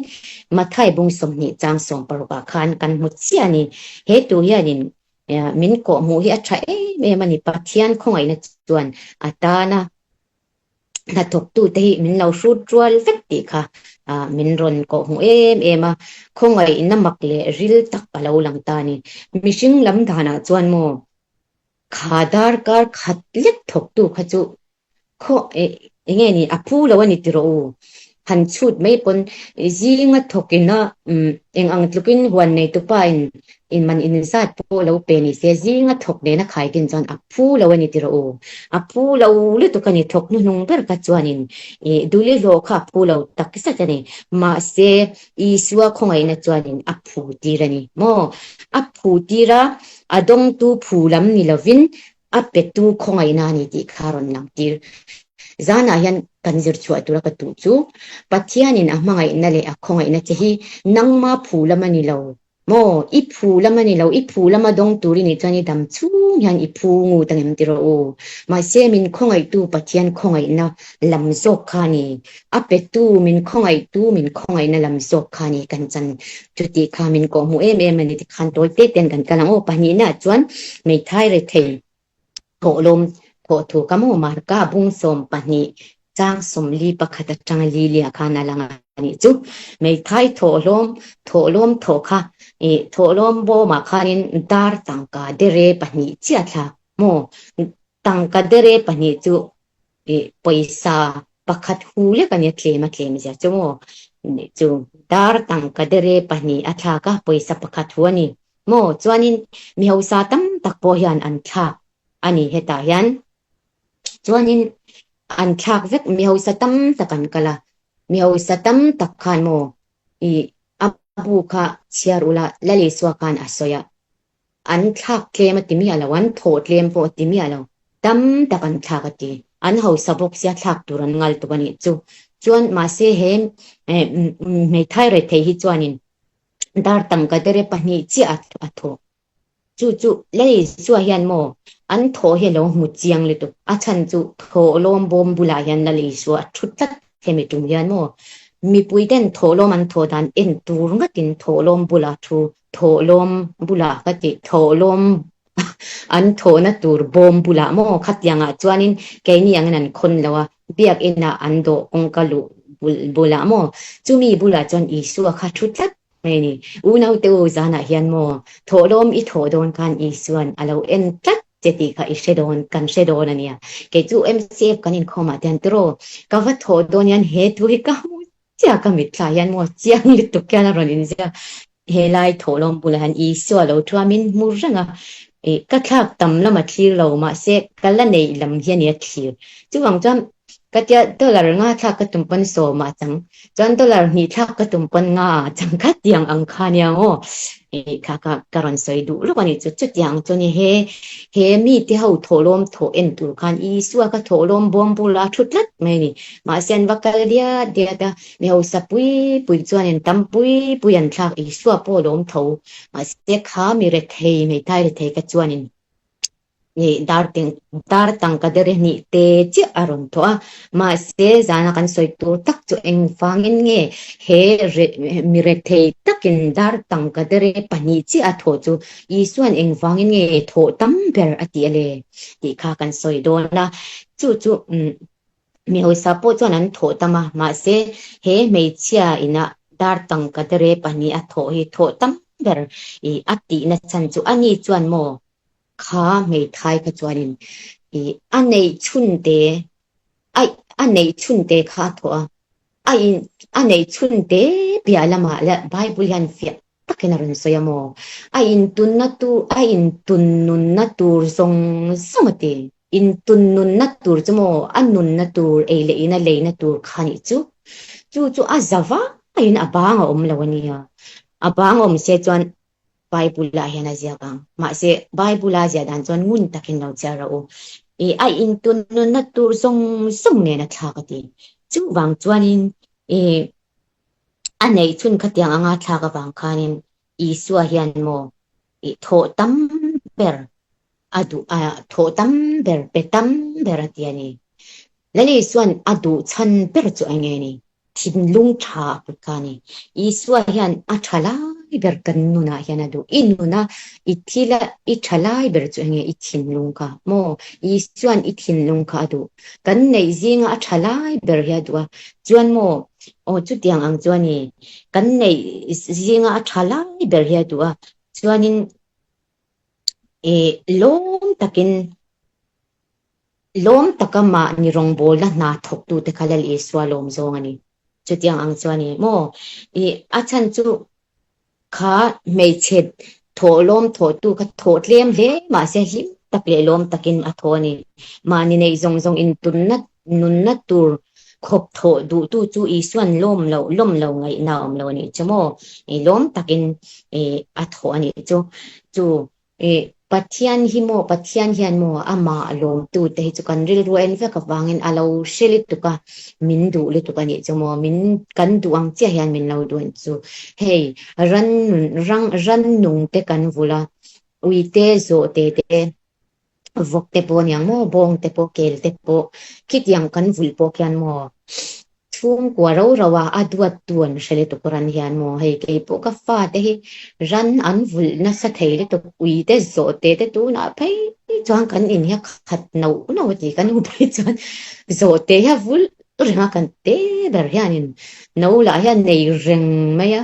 Mathai bung 20 chang 16 ah khan kan hmu chiah a ni. He tu hianin min kawhhmuh hi a tha em em a ni, Pathian khawngaihna chuan a tana hnathawktute hi min lo hrut rual vek tih kha min rawn kawh hmuh em em a, khawngaihna mak leh ril tak a lo lang ta a ni. Mihring lam danah chuan maw kha darkar khat lek thawktu kha chu khaw eng nge ni a phu lo a ni tiraw u? Han chhut mai pawn zinga thawkina eng ang tlukin huan neitupa in in man in zat pawh lo pe ni se zinga thawk nena khaikin chuan a phu lo a ni tiraw u. A phu lo lutuk a ni thawk hnuhnung ber kha chuanin ih duli hlawh kha a phu lo tak zet a ni. Mahse Isua khawngaihna chuanin a phu tir a ni maw? A phu tir a, a dawngtu phu lam ni lovin a petu khawngaihna a ni tih kha a rawn lang tir. Zanah hian kan zir chhuah tura ka duh chu Pathianin a hmangaihna leh a khawngaihna che hi nangma phu lam a ni lo maw? I phu lam a ni lo, i phu lama dawng tur i nih chuan i dam chhung hian i phu ngut ang em ti rawh u. Mahse min khawngaihtu Pathian khawngaihna lam zawk kha a ni. A petu min khawngaihtu min khawngaihna lam zawk kha a ni kan chan. Chutih kha min kawhhmuh em em a ni tikhan tawi te ten kan kal ang aw. Pahnihnaah chuan hmeithai rethei thawhlawm thawh thu ka maw Marka bung 12 chang 41 atanga li liah khan a lang a nih chu. Hmeithai thawhlawm thawhlawm thawh kha ih thawhlawm bawmah khanin dar tangka dere pahnih chiah thlak maw tangka dere pahnih chu ih pawisa pakhat hu lek a nia tlem a tlem zia chu maw chu dar tangka dere pahnih a thlak a pawisa pakhat hu a ni maw chuanin mi hausa tam tak pawh hian an thlak a ni hetah hian chuanin an thlak vek mi hausa tam tak an kal a mi hausa tam tak khan maw ih a bu kha chhiar ula Lal Isua khan a sawi a An thlak tlem a ti miah lo, an thawh tlem pawh a ti miah lo. Tam tak an thlak a ti. An hausa bawk sia thlak tur an ngal tuk a nih chu. Chuan mahse he hmeithai rethei hi chuanin dar tangka dere pahnih chiah a thawh. Chu chu Lal Isua hian maw an thawh hi a lo hmu chiang lutuk. A chhan chu thawhlawm bawm bulah hian Lal Isua a thu tlat hemi tum hian maw mipui ten thawhlawm an thawh dan en tur ngatin thawhlawm bulah thu Thawhlawm bulah ka tih thawhlawm an thawhna tur bawm bulah maw khatiangah chuanin keini angin an khawn lo a, biakinah an dawh kawngka luh bulah maw chumi bulah chuan Isua kha thu tlat. Mai ni. Unaute u, zanah hian maw thawhlawm i thawh dawn khan Isuan a lo en tlat che tih kha i hre dawn, kan hre dawn a nia. Kei chu MCF kan inkhawmah te hian tiraw ka va thawh dawn hian he thu hi ka hmu chiah ka mitthla hian maw chiang lutuk hian a rawn inziak. He lai thawhlawm bulah hian Isua lo thu a min hmu reng a, ih ka thlak tam lam a thlir lo mahse ka la neih lam hi a ni a thlir. Chuvang chuan ka tia dollar nga thlak ka tum pawn sawmah chang Chuan dollar hnih thlak ka tum pawn nga chang kha tiang ang kha nia maw? Ih kha kha ka rawn sawi duh lawk a ni chu. Chutiang chu ni he he mite ho thawhlawm thawh en tur khan Isua kha thawhlawm bawm bula thu tlat mai a ni. Mahse an va kal diat diat a, mi hausa pui pui chuanin tam pui pui an thlak Isua pawh a lawm tho. Mahse kha mi rethei hmeithai rethei kha chuanin Nih dar ting dar tangka dere hnih te chiah a rawn thawh a, mahse zana kan sawi tur tak chu engvangin nge he mi rethei takin dar tangka dere pahnih chiah a thawh chu Isua'n engvangin nge thawh tam ber a ti a le tih kha kan sawi dawn a, chu chu mi hausa pawh chuan an thawh tam a, mahse he hmeichhia ina dar tangka dere pahnih a thawh hi thawh tam ber a tihna chhan chu ani chuan maw Kha hmeithai kha chuanin i a neih chhun te aih a neih chhun te kha a thawh a, a in a neih chhun te piah lamah leh Bible hian fiah takin a rawn sawi a maw? A intunna tur a intunnunna tur zawng zawng a ti. Intunnunna tur chu maw a nunna tur ei leh in a leina tur kha nih chu. Chu chu a za vaiin a bang a awm lo a nia. A bang awm se chuan Bible-ah hian a ziak ang. Mahse, Bible-a ziah dan chuan ngun takin lo chhiar rawh u. I a intunnunna tur zawng zawng nen a thlak a ti. Chuvang chuanin i a neih chhun khatiang anga thlak avang khanin Isua hian maw i thawh tam ber a duh a, thawh tam ber, pe tam ber a ti a ni. Lal Isua'n a duh chhan ber chu eng nge ni? Thinlung tha a put kha a ni. Isua hian a tha lai ber kan nunah hian a duh. I nuna i thil a i tha lai ber chu eng nge? I thinlung kha maw? Isua'n i thinlung kha a duh. Kan neih zinga a tha lai ber hi a duh a. Chuan maw? Aw chutiang ang chuan i kan neih zinga a tha lai ber hi a duh a. Chuanin i lawm takin Lawm taka mahni rawngbawlna hna thawktute kha Lal Isua lawm zawng a ni. Chutiang ang chuan i maw? I a chhan chu kha hmeichhe thawhlawm thawhtu kha thawh tlem hle mahse hlim tak leh lawm takin a thaw a ni. Mahni neih zawng zawng intunna nunna tur khawp thawh duhtu chu Isua'n lawm lo lawm lo ngaihna a awm lo a nih chu maw? I lawm takin i a thawh a nih chu. Chu I Pathian hi maw, Pathian hian maw amah lawmtute hi chu kan rilru en vek avangin a lo hre lutuk a, min duh lutuk a nih chu maw, min kan duh ang chiah hian min lo duh a nih chu. Hei ran rang rannung te kan vulh a, uite zawhte te vawk te pawh aniang maw, bawng te pawh kel te pawh khitiang kan vulh pawh khian maw Chhungkua ro ro a, a duattu an hre lutuk ran hian maw hei kei pawh ka fate hi ran an vulh nasa thei lutuk ui te zawh te te tunah phei chuan kan in hi a khat no no a ti kan u phei chuan zawh te hi a vulh reng a kan te ber hianin no lah hian nei reng mai a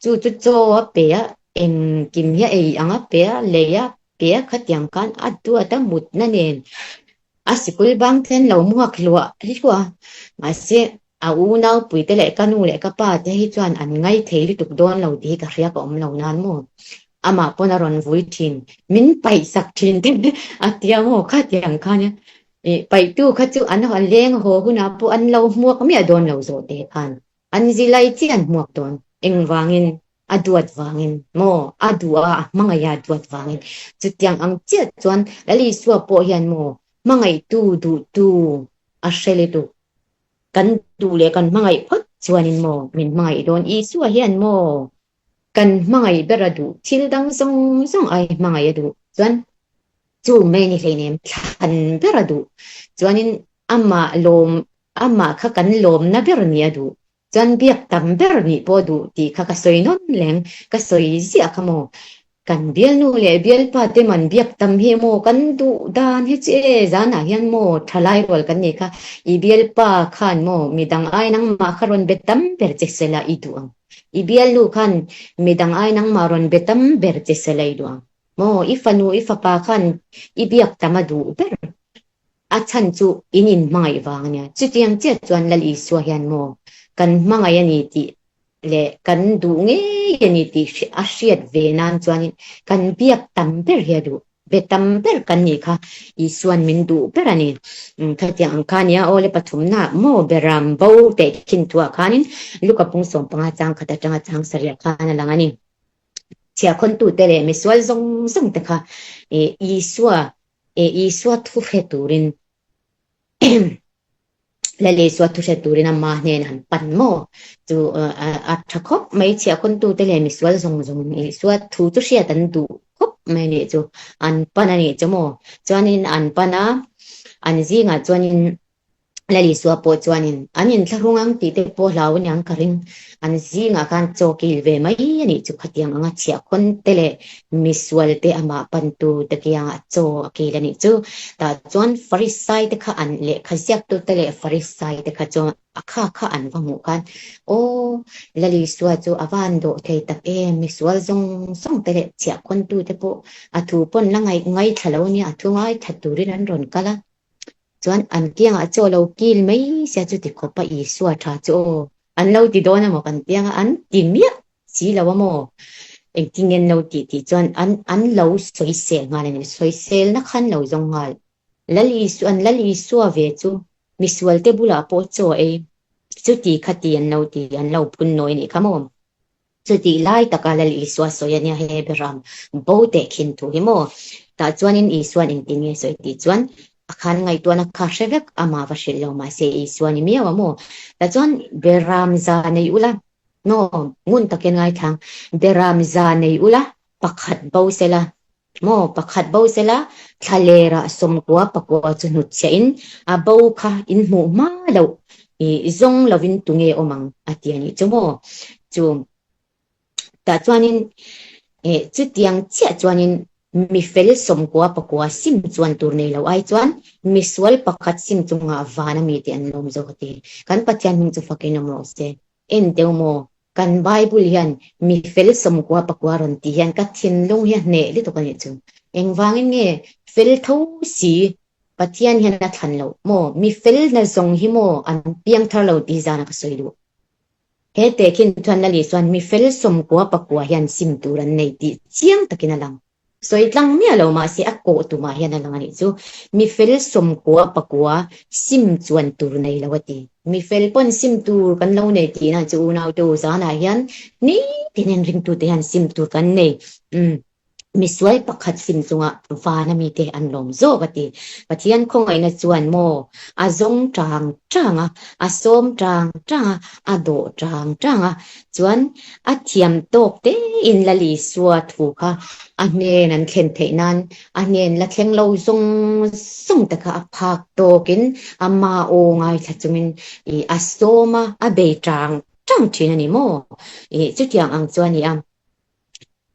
chu chu chaw a pe a engkim hi a ei ang a pe a lei a pe a khatiang khan a duat a mutna nen A sikul bang ten lo muak hluah hluah a, mahse a unaupuite leh ka nu leh ka pa te hi chuan an ngai thei lutuk dawn lo tih hi ka hria ka awm lo nan maw. Amah pawn a rawn vui thin, min paih sak thin te a tia maw khatiang khan ih paihtu kha chu an leng haw hunah pawh an lo hmuak miah dawn lo zawh teh khan. An zilai chiah an hmuak dawn. Engvangin? A duat vangin maw? A duh a, a hmangaih a, a duat vangin. Chutiang ang chiah chuan Lal Isua pawh hian maw hmangaihtu duhtu a hre lutuk. Kan duh leh kan hmangaih phawt chuanin maw min hmangaih dawn. Isua hian maw kan hmangaih ber a duh, thil dang zawng zawng ai hmangaih a duh. Chuan chu mai ni hleinem thlan ber a duh. Chuanin amah lawm Amah kha kan lawmna ber nih a duh, chuan biak tam ber nih pawh a duh tih kha ka sawi nawn leng, ka sawi ziah kha maw? Kan bialnu leh bialpa te man biak tam hi maw kan duh dan hi che zanah hian maw thalai rual kan nih kha i bialpa khan maw midang ai nangmah kha rawn be tam ber che sela i duh ang. I bialnu khan midang ai nangmah rawn be tam ber che se lei duh ang. Maw, i fanu, i fapa khan i biak tam a duh ber. A chhan chu in inhmangaih vang a nia. Chutiang chiah chuan Lal Isua hian maw kan hmangaih a ni tih leh kan duh ngei a ni tih a hriat ve nan chuanin kan biak tam ber hi a duh. Be tam ber kan nih kha Isua'n min duh ber a ni. Khatiang ang kha nia aw le pathumna maw beram bo teh khin thuah khanin Luka pung 15 chang khat atanga chang sarih khan a lang a ni. Chhiahkhawntute leh misual zawng zawng te kha Isua Isua thu hre turin Lal Isua thu hre turin ama hnenah an pan maw? Chu a tha khawp mai chhiahkhawntute leh misual zawng zawng Isua thu chu hriat an duh khawp mai a nih chu. An pan a nih chu maw? Chuanin an pan a, an zingah chuanin Lal Isua pawh chuanin an inthlahrung ang tih te pawh hlau a niang ka ring. An zingah khan chaw kil ve mai a nih chu khatiang anga chhiahkhawn te leh misual te amah pantu te kiangah chaw a kil a nih chu. Tah chuan Farisai te kha an lehkha ziaktu te leh Farisai te kha chuan a kha kha an va hmuh khan aw Lal Isua chu a van dawh thei tak em misual zawng zawng te leh chhiahkhawntu te pawh a thu pawn la ngaithla lo nia a thu ngaithla turin an rawn kal a. Chuan an kiangah chaw lo kil mai sia chuti khawpa Isua tha chu aw an lo ti dawn emaw kan tianga an ti miah si lo a maw? Engtin nge an lo tih tih chuan an an lo sawisel nghal a ni. Sawiselna kha an lo zawng nghal. Lal Isua an Lal Isua ve chu misualte bulah pawh chaw ei chuti khati an lo ti an lo phun nawi a nih kha maw? Chutih lai taka Lal Isua sawi a nia he beram bo teh khin thu hi maw? Tah chuanin Isua'n engtin nge sawi tih chuan a khan ngaihtuahna kha hre vek amah va hrilh lo mahse Isua ni miau a maw? Tah chuan beram za nei ula no ngun takin ngaithlang beram za nei ula pakhat bo sela maw pakhat bo sela thlalerah 90 pakua chu hnutchhiah in a bo kha in hmuh hma loh i zawng lovin tunge awm ang a ti a nih chu maw chu tah chuanin eh chutiang chiah chuanin mi fel 90 pakua sim chuan tur nei lo ai chuan misual pakhat sim chungah van ami te an lawm zawk a ti kan Pathian hming chu fakin awm rawh se. En deuh maw? Kan Bible hian mi fel 90 pakua rawn tih hian ka thinlung hi a hneh lutuk a nih chu. Engvangin nge fel tho si Pathian hian a thlan loh maw? Mi fel na zawng hi maw an piang thar lo tih zana ka sawi duh. He tehkhin chuan Lali chuan mi fel 90 pakua hian sim tur an nei tih chiang takin a lang. Sawi tlang miah lo mahse a kawh tumah hian a lang a nih chu. Mi fel 90 pakua sim chuan tur nei lo a ti. Mi fel pawn sim tur kan lo nei tihna chu unaute u zanah hian nitin in ringtute hian sim tur kan nei. Umm misual pakhat sim chungah vana mite an lawm zawk a ti. Pathian khawngaihna chuan maw a zawng tang tang a, a sawm tang tang a, a dawh tang tang a, Chuan a thiam tawk tein Lal Isua thu kha a hnen an thlen theih nan a hnen la thleng lo zawng zawng te kha a phak tawkin ama aw ngaithla chungin i a sawm a, a bei tang tang thin a ni maw? I chutiang ang chuan i a.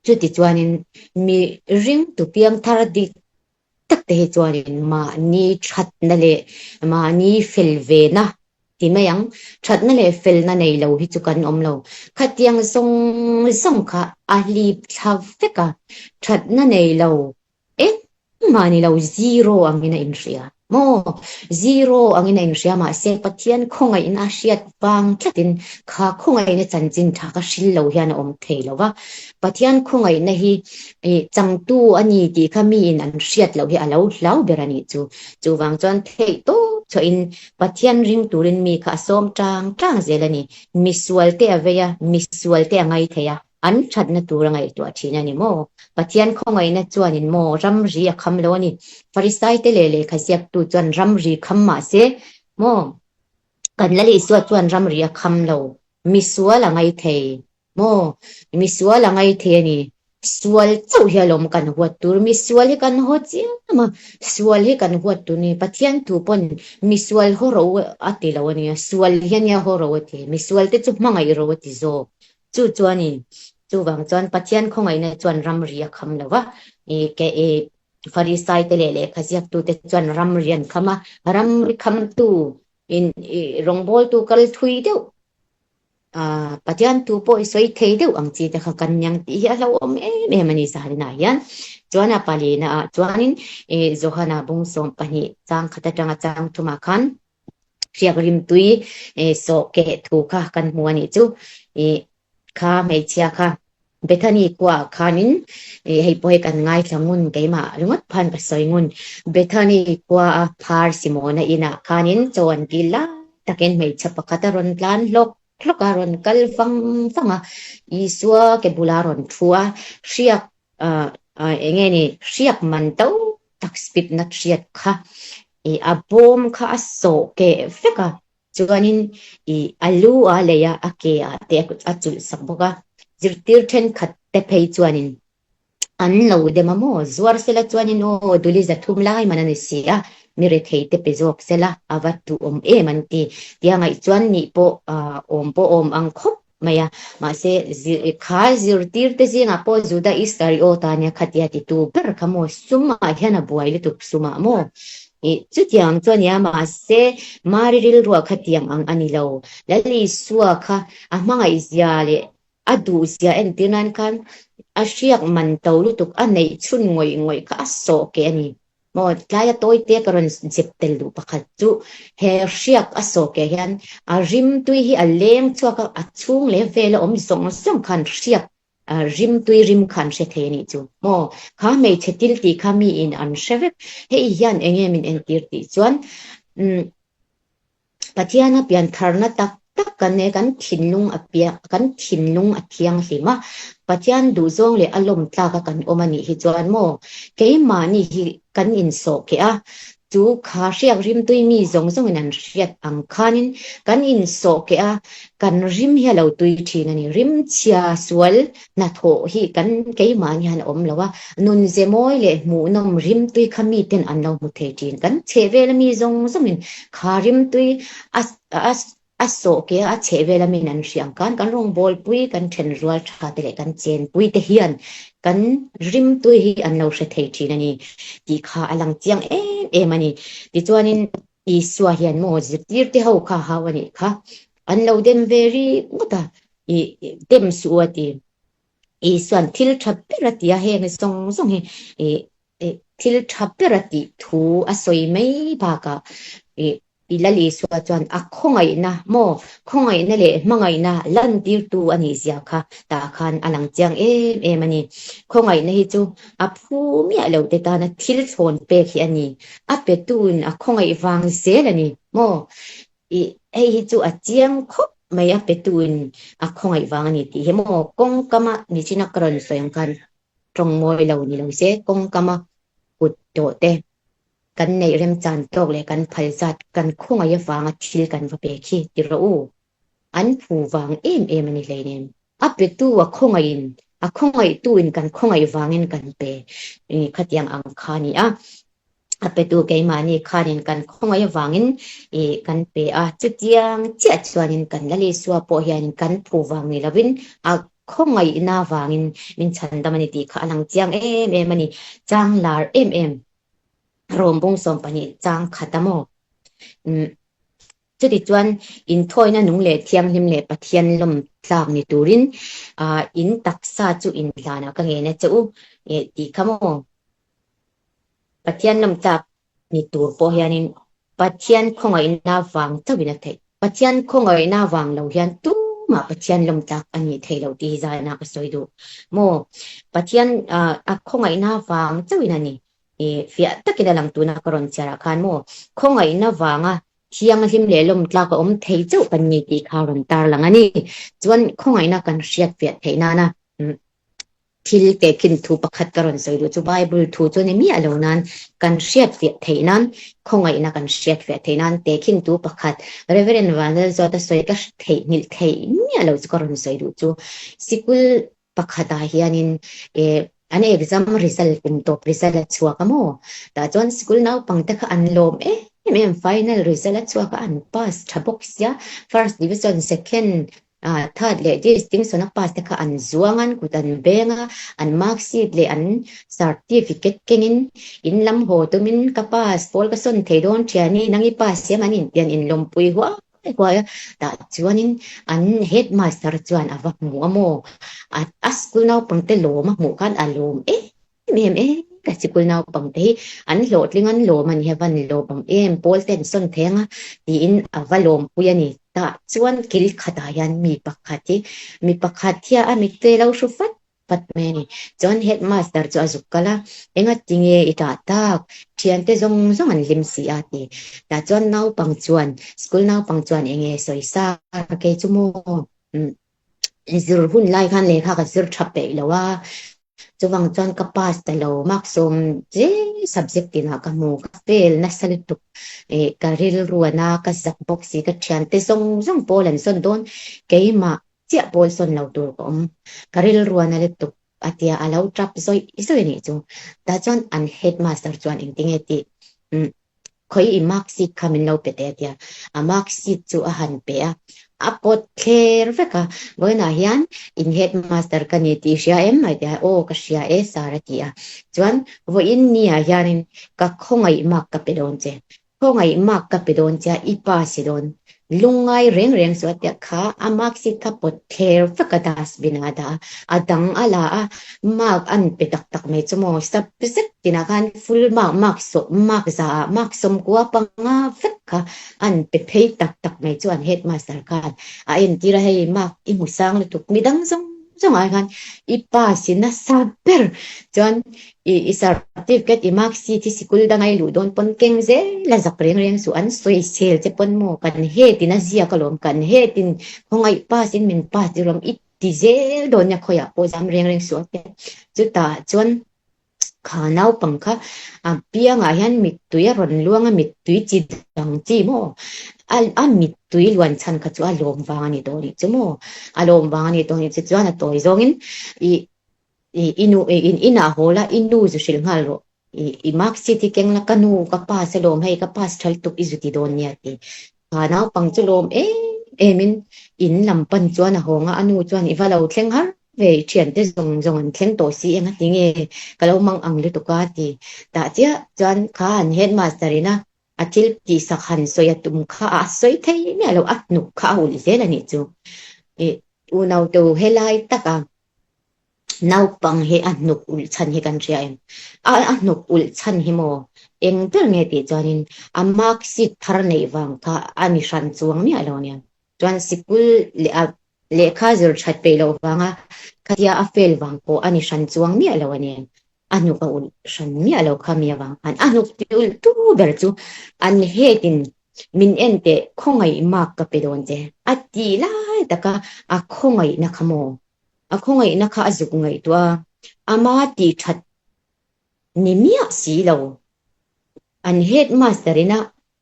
Chuti chuanin mi ringtu piangthar dik tak te hi chuanin mahni thatna leh mahni fel vena ti mai ang. Thatna leh felna nei lo hi chu kan awm lo. Khatiang zawng zawng kha a hlip thla vek a, thatna nei lo engmah ni lo zero angin a inhria. Maw? Zero angin a inhria mahse Pathian khawngaihna a hriat vang tlatin kha khawngaihna chanchin tha ka hril lo hian a awm thei lo va. Pathian khawngaihna hi changtu a ni tih kha miin an hriat loh hi a lo hlau ber a nih chu. Chuvang chuan theih tawp chhuahin Pathian ring turin mi kha a sawm tang tang zel a ni. Misual te a vei a, misual te a ngai thei a, an thatna tur a ngaihtuah thin a ni maw? Pathian khawngaihna chuanin maw ramri a kham lo a ni. Farisai te leh lehkha ziaktu chuan ramri kham mah se maw kan Lal Isua chuan ramri a kham lo. Misual a ngai thei maw? Misual a ngai thei a ni. Sual chauh hi alawm kan huat tur. Misual hi kan haw chiam a, sual hi kan huat tur ni. Pathian thu pawn misual haw ro a ti lo a nia, sual hi a nia haw ro a ti. Misual te chu hmangaih ro a ti zawk. Chu chuanin, chuvang chuan Pathian khawngaihna chuan ramri a kham lo va, i ke i Farisai te leh lehkha ziaktute chuan ramri an kham a, ramri khamtu in i rawngbawltu kal thui deuh. Pathian thu pawh i sawi thei deuh ang chi te kha kan niang tih hi a hlauhawm em em a ni Sahalina hian. Chuan a palina ah chuanin Johana bung 12 chang khat atanga chang thumah khan hriak rimtui sawh keh thu kha kan hmu a nih chu. Kha hmeichhia kha Bethany khuaah khanin hei pawh hi kan ngaithla ngun keimah ringawt phan ka sawi ngun. Bethany khua a phar Simona inah khanin chaw an kil lai takin hmeichhe pakhat a rawn tlan hlawk hlawk a, rawn kal fang fang a, Isua ke bula rawn thu a, hriak eng nge ni hriak man to tak spit na hriat kha a bawm kha a sawh keh vek a. Chuanin i a lu a lei a, a ke ah te a chulh sak bawk a. Zirtir thenkhat te phei chuanin an lo dem a maw? Zuar sela chuanin aw duli 300 lai man a ni si a, mi rethei te pe zawk sela a va duhawm em an ti. Tia ngaih chuan nih pawh awm pawh awm ang khawp mai a. Mahse kha zirtir te zingah pawh Juda Iskariota nia khatia titu ber kha maw sumah hian a buai lutuk sumah maw? I chutiang chu a nia mahse Mari rilruah khatiang ang a ni lo. Lal Isua kha a hmangaihzia leh a duhzia entir nan khan a hriak man to lutuk a neih chhun ngawih ngawih kha a sawh keh a ni. Maw tlaia tawite ka rawn zep tel duh pakhat chu he hriak a sawh keh hian a rimtui hi a leng chhuak a, a chhung leh vela awm zawng zawng khan hriak rimtui rim kha an hre thei a nih chu. Maw kha hmeichhe til tih kha miin an hre vek. Hei hian eng nge min entir tih chuan umm Pathiana piantharna tak tak kan nei a, kan thinlung a piang, kan thinlung a thianghlim a, Pathian duhzawng leh a lawm tlaka kan awm a nih hi chuan maw keimahni hi kan insawh keh a, chu kha hriak rimtui mi zawng zawngin an hriat ang khanin kan insawh keh a, kan rim hi a lo tui thin a ni. Rimchhia sual hnathawh hi kan keimahni hian a awm lo a, nunze mawi leh hmuhnawm rimtui kha miten an lo hmu thei thin. Kan chhehvela mi zawng zawngin kha rimtui a a a sawh ke a, a chhehvela miin an hria ang khan kan rawngbawlpui, kan thenrual tha te leh kan chenpui te hian kan rimtui hi an lo hre thei thin a ni tih kha a lang chiang em em a ni. Tichuanin Isua hian maw zirtirte ho kha hau a nih kha, an lo dem ve ringawt a, i dem suh u a ti. Isua'n thil tha ber a ti a, heng zawng zawng hi i thil tha ber a tih thu a sawi mai bakah i i Lal Isua chuan a khawngaihna maw, khawngaihna leh hmangaihna lantirtu a nih zia kha tah khan a lang chiang em em a ni. Khawngaihna hi chu a phu miah lo te tana thil thlawn pek hi a ni. A petuin a khawngaih vang zel a ni maw? I hei hi chu a chiang khawp mai a petuin a khawngaih vang a ni tih hi maw? Kawngkama nichina ka rawn sawi ang khan tawng mawi lo ni lo se kawngkama kut tawh te kan neih remchan tawk leh kan phal zat kan khawngaih avanga thil kan va pe khi ti rawh u. An phu vang em em a ni hleinem. A petu a khawngaihin, a khawngaihtuin kan khawngaih vangin kan pe khatiang ang kha a ni a. A petu keimahni khanin kan khawngaih avangin kan pe a. Chutiang chiah chuanin kan Lal Isua pawh hianin kan phu vang ni lovin a khawngaihna vangin min chhandam a ni tih kha a lang chiang em em a ni. Chang lar em em. Rom bung 12 chang khat a maw? Chutichuan, inthawina nung leh thianghlim leh Pathian lawm tlak ni turin in taksa chu inhlanah ka ngen a che u tih kha maw? Pathian lawm tlak ni tur pawh hianin Pathian khawngaihna vang chauhin a theih. Pathian khawngaihna vang lo hian tumah Pathian lawm tlak a nih theih loh tih hi zaina ka sawi duh maw? Pathian a khawngaihna vang chauhin a ni. Fiah takin a lang tuna ka rawn chhiarah khan maw khawngaihna vanga thianghlim leh lawmtlak a awm thei chauh kan ni tih kha rawn tar lang a ni. Chuan khawngaihna kan hriat fiah theih nana thil tehkhin thu pakhat ka rawn sawi duh chu Bible thu chu ni miah lo nan kan hriat fiah theih nan khawngaihna kan hriat fiah theih nan tehkhin thu pakhat Reverend Vanlalzuata sawi ka theihnghilh theih miah lo chu ka rawn sawi duh chu sikul Pakhatah hianin eh an exam result kum tawp result a chhuak a maw? Tah chuan school naupangte kha an lawm em em final result a chhuak a an pass tha bawk sia first division second ah third leh distinction a pass te kha an zuang a an kut an beng a an mark sheet leh an certificate kengin in lam haw tumin ka pass pawl ka sawn thei dawn thian i nang i pass siam an intian inlawmpui huau. huai a. Tah chuanin an headmaster chuan a va hmu a maw? A school naupangte lawm a hmuh khan a lawm em em e. Ka sikul naupangte hi an hlawhtling an lawm a ni a van lawm ang em pawl te an sawn thei ang a tiin a va lawmpui a ni. Tah chuan kil khatah hian mi pakhat hi mi pakhat hian a mittui a lo hru fat fat mai a ni. Chuan headmaster chu a zuk kal a, enga tinge i tah tak? Thiante zawng zawng an hlim si a ti. Tah chuan naupang chuan school naupang chuan enge sawi sa kei chu maw? Zir hun lai khan lehkha ka zir tha peih lo a, chuvang chuan ka pass ta lo, mark sawm zel subject tinah ka hmu, ka fail nasa lutuk, eh ka rilru a na, ka zak bawk si, ka thiante zawng zawng pawl an sawn dawn, keimah chiah pawl sawn lo tur ka awm, ka rilru a na lutuk a tia a lo tap zawih zawih a nih chu. Tah chuan an headmaster chuan engtinge tih umm Khawi i mark sheet kha min lo pe teh a tia. A mark sheet chu a han pe a, a pawt thler vek a. Vawiinah hian in headmaster ka ni tih i hria em? A ti a, Aw ka hria e sir a ti a. Chuan vawiin niah hianin ka khawngaih mark ka pe dawn che. Khawngaih mark ka pe dawn che a, i pass i dawn. Lungngai reng reng chu a tia kha a mark sheet kha pawt thler vek a dustbin ah a dah a, a dang a la a, mark an pe tak tak mai chu maw subject tinah khan full mark mark sawm mark za ah mark sawmkua panga vek kha an pe phei tak tak mai chu an headmaster khan a entir a hei mark i hmu sang lutuk midang zawng zawng ah khan i pass i nasa ber chuan I i certificate i mark sheet hi sikul danga i luh dawn pawn keng zel a zak reng reng suh an sawisel che pawn maw kan head in a ziak alawm kan head in khawngaih pass in min pass tir alawm i ti zel dawn nia khawiah pawh zam reng reng suh a tia chutah chuan kha naupang kha a piangah hian mittui a rawn luang a mittui chi dang chi maw a a mittui luan chhan kha chu a lawm vang a ni tawh anih chu maw a lawm vang a ni tawh anih chu chuan a tawi zawngin i I i nu i in inah haw la, i nu zu hrilh nghal rawh. I i mark sheet hi keng la, ka nu ka pass alawm hei ka pass tha lutuk i zu ti dawn nia ti. Kha naupang chu lawm em em in in lam pan chuan a hawng a, a nu chuan i va lo thleng har ve, i thiante zawng zawng an thleng tawh si eng a ti nge ka lo mang ang lutuk a ti. Tah chiah chuan kha an headmaster in a a thil tihsak han sawi a tum kha a sawi thei miah lo, a hnuk kha a ulh zel a nih chu. I unaute u helai taka Naupang hi a hnuk ulh chhan hi kan hria em? A a hnuk ulh chhan hi maw? Eng ber nge tih chuanin a mark sheet thar neih vang kha a ni hran chuang miah lo nia. Chuan sikul leh a lehkha zir that peih loh vanga khatia a fail vang pawh a ni hran chuang miah lo a ni. A hnuk a ulh hran miah lo kha mi avang khan a hnuk ti ulh tu ber chu an head in min en teh khawngaih mark ka pe dawn che a tih lai taka a khawngaihna kha maw? A khawngaihna kha a zuk ngaihtuah a, ama tih that ni miah si lo. An headmaster ina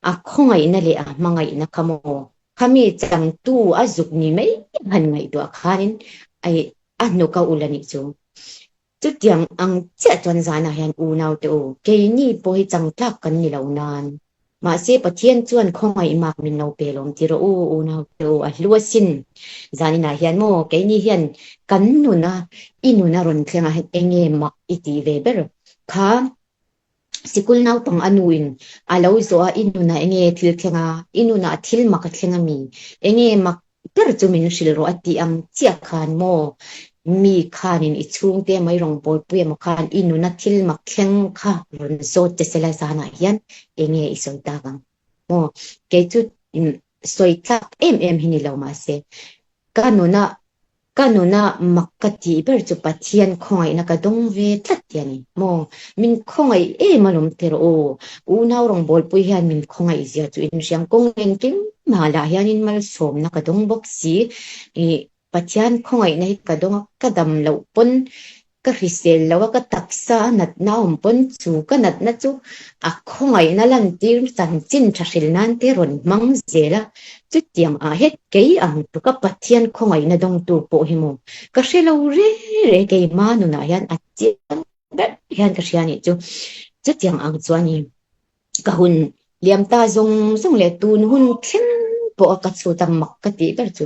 a khawngaihna leh a hmangaihna kha maw khami changtu a zuk ni mai han ngaihtuah khanin a hnuk a ul a nih chu. Chutiang ang chiah chuan zanah hian unaute u, keini pawh hi changtlak kan ni lo nan. Mahse Pathian chuan khawngaih mak min lo pe lawm ti rawh u, unaute u, a hlu asin. Zaninah hian maw keini hian kan nuna i nuna rawn thlengah hian enge mak i tih ve ber kha? Sikul naupang a nuin a lo zawh a, i nunah enge thil thleng a, i nunah thil mak a thleng a mi? Enge mak ber chu min hrilh rawh a tih ang chiah khan maw mi khanin i chhungte mai rawn bawlpui emaw khan i nuna thil mak thleng kha rawn zawt che sela zanah hian enge i sawi tak ang maw? Kei chu sawi tlak em em hi ni lo mahse ka nuna Ka nuna mak ka tih ber chu Pathian khawngaihna ka dawng ve tlat ti a ni maw? Min khawngaih em alawm ti rawh u. Unau rawngbawlpui hian min khawngaih zia chu inhriam kawng engkim mahlah hianin malsawmna ka dawng bawk si. Ih Pathian khawngaihna hi ka dawng a, ka dam loh pawn Ka hrisel lo a, ka taksa a natna a awm pawn chu ka natna chu a khawngaihna lantir chanchin tha hril nan te rawn hmang zel a, chutiang ah het kei ang tluk a Pathian khawngaihna dawngtu pawh hi maw ka hre lo re re keima nunah hian a chiang ber hian ka hria anih chu, chutiang ang chuan i ka hun liam ta zawng zawng leh tun hun thleng. pawh a ka chhut a mak ka tih ber chu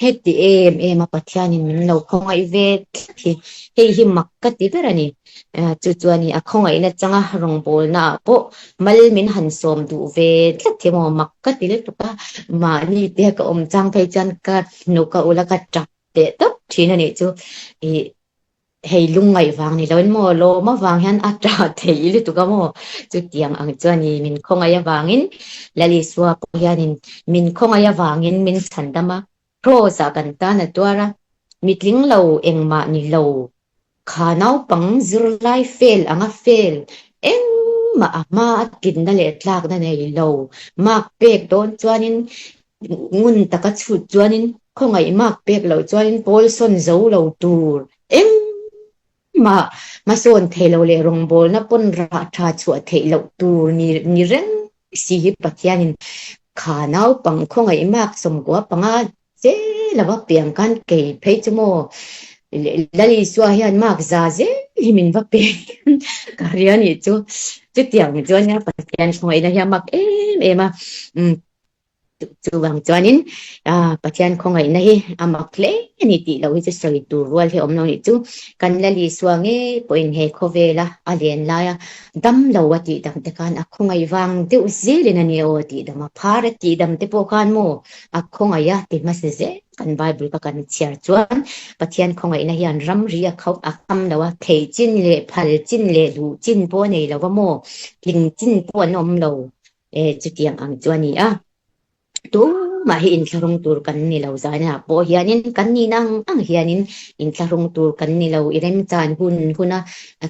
heti em em a Pathianin min lo khawngaih ve tlat hi hei hi mak ka ti ber a ni. Chu chuan a khawngaihna changa rawngbawlna ah pawh mal min han sawm duh ve tlat hi maw mak ka ti lutuk a, mahni te ka awm chang phei chuan ka hnuk a ula ka tap teh tawp thin a nih chu. Ih hei lungngaih vang ni loin maw lawm avang hian a tah theih lutuk a maw chutiang ang chuan ih min khawngaih avangin Lal Isua pawh hianin min khawngaih avangin min chhan dam a, Kraws ah kan tan a tuar a, mitling lo engmah ni lo kha naupang zirlai fail anga fail engmah a hma a tlinna leh tlakna nei lo mark pek dawn chuanin ngun taka chhut chuanin khawngaih mark pek loh chuanin pawl sawn zo lo tur engmah hmasawn thei lo leh rawngbawlna pawn rah tha chhuah theih loh tur ni reng si hi Pathianin kha naupang khawngaih mark 95 zel ava piang khan kei phei chu maw Lal Isua hian mark 100 zel hi min va pe ka ria nih chu chutiang chuan nia Pathian khawngaihna hi a mak em em a Chuvang chuanin Pathian khawngaihna hi a mak hle a ni tih loh hi chu sawi tur rual hi a awm lo nih chu. Kan Lal Isua ngei pawhin he khawvela a len laia dam lo a tih dam te khan a khawngaih vang deuh zelin a ni aw a tih dam a, phar a tih dam te pawh khan maw a khawngaih a ti hmasa zel kan Bible ka kan chhiar chuan Pathian khawngaihna hian ramri a khauh a kham lo a, thei chin leh phal chin leh duh chin pawh a nei lo va maw, tling chin pawh an awm lo. E, chutiang ang chu a ni a. Tumah hi inthlahrung tur kan ni lo zainah pawh hianin kan nihna ang ang hianin inthlahrung tur kan ni lo. I remchan hun huna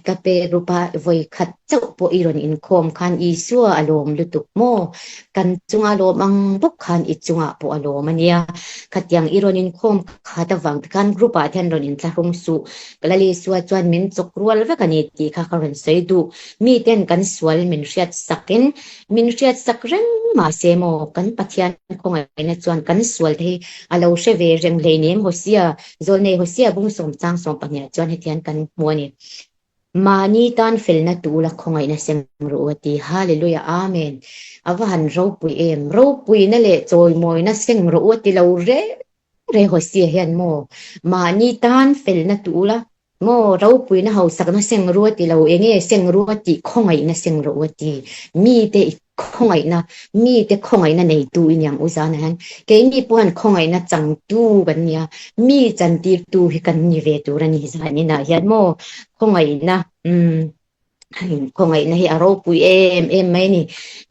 ka pe rupa vawi khat chauh pawh i rawn inkhawm khan Isua a lawm lutuk maw? Kan chunga lawm ang bawk khan i chungah pawh a lawm a nia. Khatiang i rawn inkhawm khat avang te khan group ah te hian rawn inthlahrung suh. Lal Isua chuan min chawk rual vek a ni tih kha ka rawn sawi duh. Miten kan sual min hriat sakin min hriat sak reng mahse maw kan Pathian khawngaihna chuan kan sual te hi a lo hre ve reng hleinem Hosea zawlnei Hosea bung sawm chang sawm pahniha chuan hetiang kan hmu a ni. Mahni tan felna tula khawngaihna seng rawh u a ti. Hallelujah Amen. A va han ropui em. Ropuina leh chawimawina seng rawh u a ti lo reng Re Hosea hian maw mahni tan felna tula maw ropuina hausakna seng rua ti lo enge seng rua tih khawngaihna seng rawh u a ti. Mite i khawngaihna mite khawngaihna neitu i niang u zana hian keini pawh hian khawngaihna changtu kan nia mi chantirtu hi kan ni ve tur a ni zaninah hian maw khawngaihna umm Khawngaihna hi a ropui em em mai a ni.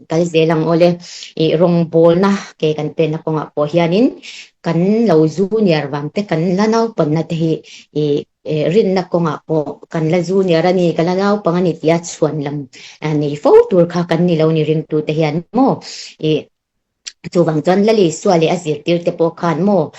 Kal zel ang awle. Ih rawngbawlna ke kan penna kawngah pawh hianin kan lo junior vang te kan la naupanna te hi ih rinna kawngah pawh kan la junior a ni, ka la naupang a ni tia chhuan lam nei fo tur kha kan ni lo ni ringtute hian maw ih Chuvang chuan Lal Isua leh a zirtirte pawh khan maw,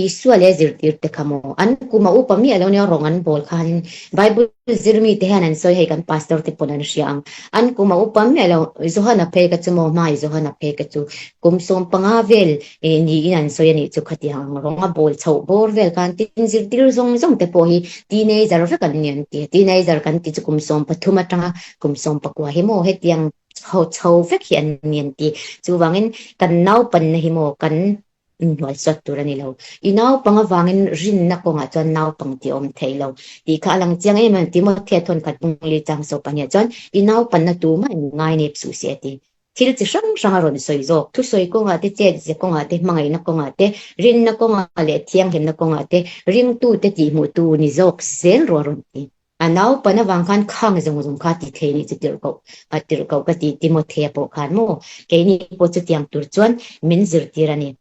Isua leh a zirtirte kha maw, an kum a upa miah lo nia rawng an bawl khanin Bible zirmite hian an sawi hei kan pastor te pawn an hria ang. An kum a upa miah lo, Johana phei ka chu maw hmai Johana phei ka chu kum 15 vel niin an sawi a nih chu khatiang ang rawng a bawl chhoh bawr vel khan tin zirtir zawng zawng te pawh hi teenager vek an ni an ti a, teenager kan ti chu kum 13 atanga kum 19 hi maw hetiang Chho chho vek hi an ni an ti. Chuvangin kan naupanna hi maw kan inhnualsuat tur a ni lo. I naupang avangin rinna kawngah chuan naupang tih a awm thei lo tih kha a lang chiang em em. Timothea thawn khat bung li chang so pahniha chuan i naupanna tumah in ngai nep suh se a ti. Thil chi hrang hrang a rawn sawi zawk. Thusawi kawngah te, chet ze kawngah te, hmangaihna kawngah te, rinna kawngah leh thianghlimna kawngah te ringtute tihhmuhtu ni zawk zel rawh a rawn ti. A naupan avang khan khang zawng zawng kha ti thei nih chu tirhkoh a tirhkoh ka ti Timothea pawh khan maw keini pawh chutiang tur chuan min zirtir a ni.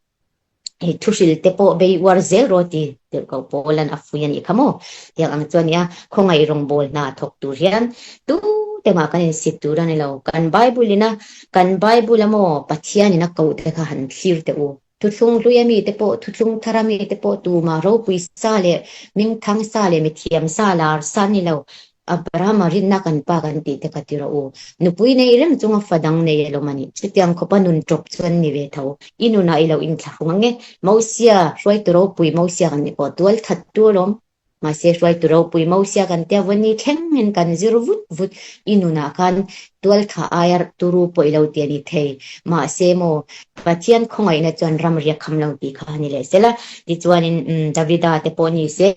Hei thuhril te pawh bei uar zel rawh ti tirhkoh Paulan a fui a nih kha maw. Tiang ang chuan nia khawngaih rawngbawl hna thawk tur hian tu te mah kan insit tur a ni lo. Kan Bible ina kan Bible a maw Pathian in a koh te kha han thlir teh u. Thuthlung hluia mite pawh, thuthlung thara mite pawh tumah ropui sa leh hmingthang sa leh mithiam sa lar sa ni lo, Abrahama rinna kan pa kan tih te kha ti rawh u. Nupui nei reng chunga fa dang nei alawm a nih. Chutiang khawpa nun ṭawp chu an ni ve tho. I nunah i lo inthlahrung ang e. Mosia, hruaitu ropui Mosia kan ni pawh tual that tu alawm. Mahse hruaitu ropui Mosia kan tia vawi ni thlengin kan zir vut vut. I nunah khan tualtha aia turu pawh i lo ti a ni thei. Mahse maw Pathian khawngaihna chuan ram riak kham lo tih kha a ni leh sela. Tichuanin Davida te pawh ni se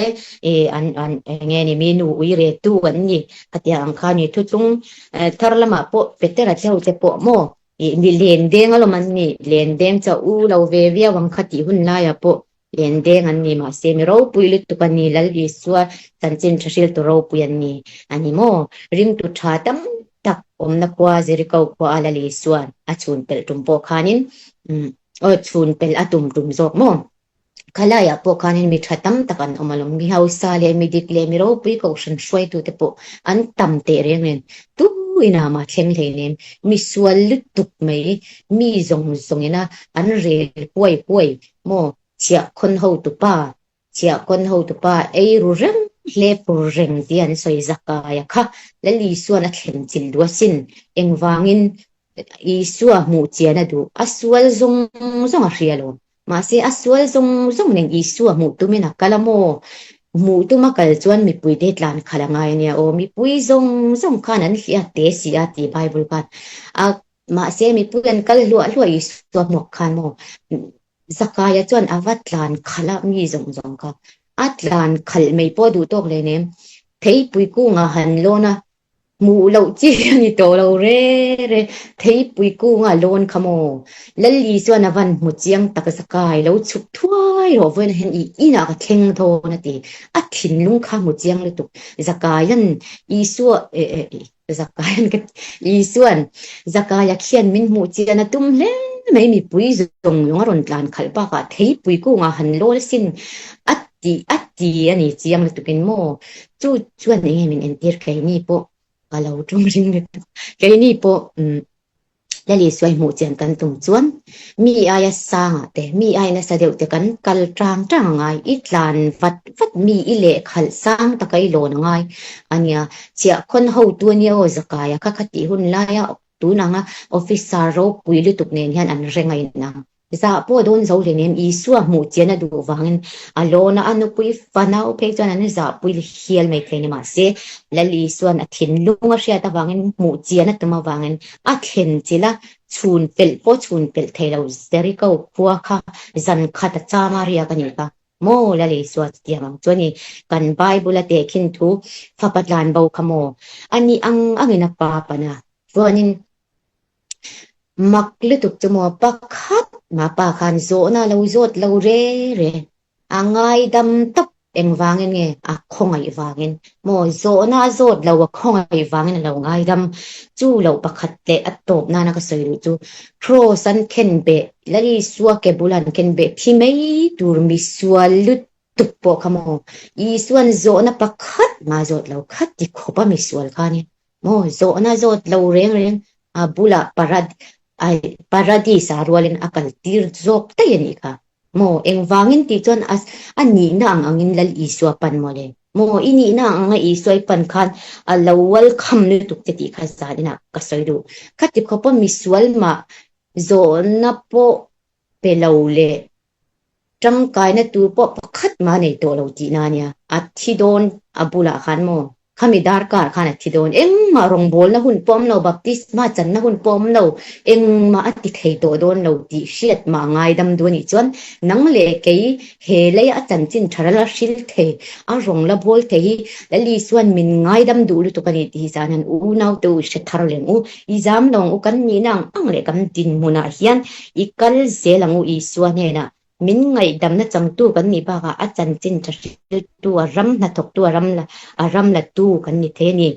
an an eng nge ni mi nu ui re tu an ni. Khatiang ang kha ni thutlung thar lamah pawh Petera tleu te pawh maw mi len deng alawm an ni. Len deng chauh u lo ve viau ang kha tih hun laiah pawh Len deng an ni mahse mi ropui lutuk an ni Lal Isua chanchin tha hriltu ropui an ni a ni maw? Ringtu tha tam tak awmna khua Jeriko khua a Lal Isua'n a chhun pelh tum pawh khanin aw chhun pelh a tum tum zawk maw? Khalaiah pawh khanin mi tha tam tak an awm alawm mi hausa leh mi dik leh mi ropui kohhran hruaitute pawh an tam teh reng reng tu inah mah thleng hleinem mi sual lutuk mai mi zawng zawngina an rel huai huai Maw chhiahkhawn hotupa, chhiahkhawn hotupa ei ru reng hle pur reng tih an sawi zakaia kha Lal Isua'n a thlen chilh duh asin. Engvangin Isua hmuh chian a duh? A sual zawng zawng a hria lo. Mahse a sual zawng zawng nen Isua hmuh tumin a kal a maw? Hmuh tuma kal chuan mipuite tlan khalh a ngai ania aw. Mipui zawng zawng khan an hliah te si a tih Bible khan a Mahse, mipui an kal hluah hluah Isua hmuak khan maw Zakaia chuan a va tlan khalh a, mi zawng zawng kha a tlan khalh mai pawh duh tawk hle nem. Theipui kungah han lawn a, hmuh loh chi a ni tawh lo re re. Theipui kungah lawn kha maw Lal Isuan a van hmu chiang tak Zakai lo chhuk thuai rawh vawiin hian i inah ka thleng dawn a ti. A thinlung kha hmu chiang lutuk. Zakaia'n Isua Zakaia'n ka Isua'n Zakaia khian min hmuh chian a tum hle mai mipui zawng zawng a rawn tlan khalh bakah theipui kungah han lawl sin a ti a ti a ni chiang lutukin maw chu chuan eng nge min entir keini pawh ka lo tum ring lutuk keini pawh umm Lal Isua i hmuh chian kan tum chuan mi aia sangah te, mi aia nasa deuh te kan kal tang tang a ngai. I tlan vat vat mi i lehkhalh sang taka i lawn a ngai a nia. Chhiahkhawn hotu a nia aw Zakaia kha kha tih hun laia tun anga officer ropui lutuk nen hian an hre ngain ang. Zah pawh dawn zo hle nem Isua hmuh chian a duh vangin a lawn a, a nupui fanau phei chuan an zahpui hial mai thei ni. Mahse, Lal Isua'n a thinlung a hriat avangin hmuh chian a tum avangin a thlen chilh a, chhun pelh pawh chhun pelh thei lo Jeriko khua kha zan khat a cham a riak a ni kha. Maw Lal Isua chutiang ang chu a ni. Kan Bible a tehkhin thu fapa tlan bo kha maw a nih ang angin a pa pan a, chuanin Mak lutuk chu maw pakhat mapa khan zawhna lo zawt lo re re a ngaidam tawp engvangin nge a khawngaih vangin maw zawhna a zawt lo a khawngaih vangin a lo ngaidam chu loh pakhat leh a tawp nana ka sawi duh chu cross an khen beh Lal Isua ke bula an khen beh thi mai tur misual lutuk pawh kha maw Isuan zawhna pakhat mah zawt lo kha ti khawp a misual kha nia. Maw zawhna zawt lo reng reng a bulah parad ai paradis ah rualin a kal tir zawk daih a nih kha. Maw engvangin tih chuan a a nihna ang angin Lal Isua pan mawle. Maw i nihna ang anga Isua i pan khan a lo welcome lutuk che tih kha zaninah ka sawi duh. Khati khawpa misual mah zawhna pawh pe lo leh Tangkaina tur pawh pakhat mah nei tawh lo tihna a nia. A thi dawn a bulah khan maw? Khami darkar khan a thi dawn. Engmah rawngbawlna hun pawh awm lo, baptisma channa hun pawh awm lo, engmah a ti thei tawh dawn lo tih hriat mah a ngaidam duh a nih chuan nang leh kei he leia a chanchin tha ral a hril thei, a rawng la bawl thei hi Lali chuan min ngaidam duh lutuk a ni tih hi zan han unaute u i hre thar leng u, i zam lo ang u, kan nihna ang ang leh kan dinhmunah hian I kal zel ang u Isua hnenah min ngaihdamna changtu kan nih bakah a chanchin tha hriltu, a ram hnathawktu, a ram a ram latu kan ni thei a ni.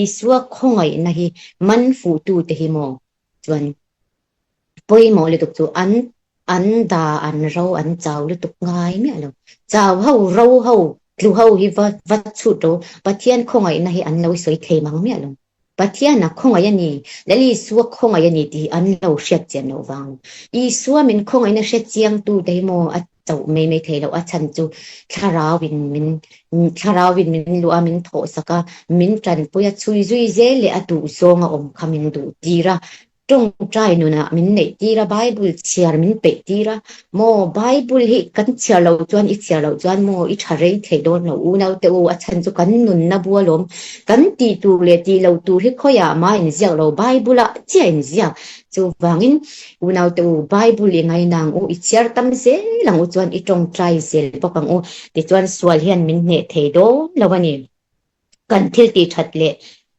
Isua khawngaihna hi man fuhtu te hi maw chuan pawimawh lutuk chu an an da an ro an chau lutuk ngai miah lo. Chau ho ro ho tlu ho hi va va chhut ro Pathian khawngaihna hi an lo sawi thei mang miah lo. Pathian a khawngaih a ni, Lal Isua khawngaih a ni tih hi an lo hriat chian loh vang. Isua min khawngaihna hre chiangtute hi maw a chauh mai mai thei loh, a chhan chu Thlarauin min Thlarauin min luh a, min thawhsak a, min tanpui a, chhui zui zel leh a duhzawng a awm kha min duh tir a. Tawngtai nunah min neih tir a, Bible chhiar min peih tir a, maw Bible hi kan chhiar loh chuan i chhiar loh chuan maw i tha rei thei dawn lo unau te u, a chhan chu kan nunna bu alawm, kan tih tur leh tih loh tur hi khawiah mah inziak lo, Bible ah chiah inziak, chuvangin unau te u Bible i ngaina ang u, i chhiar tam zel ang u chuan i tawngtai zel bawk ang u, tichuan sual hian min hneh thei dawn lo a ni. Kan thil tih that leh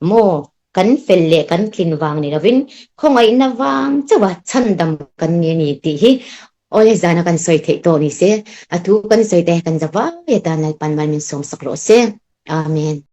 maw kan fel leh kan tlin vang ni lovin khawngaihna vang chauha chhandam kan ni a ni tih hi awle zana kan sawi theih tawh ni se, a thu kan sawi te kan za vai atan Lalpan mal min sawmsak rawh se. Amen.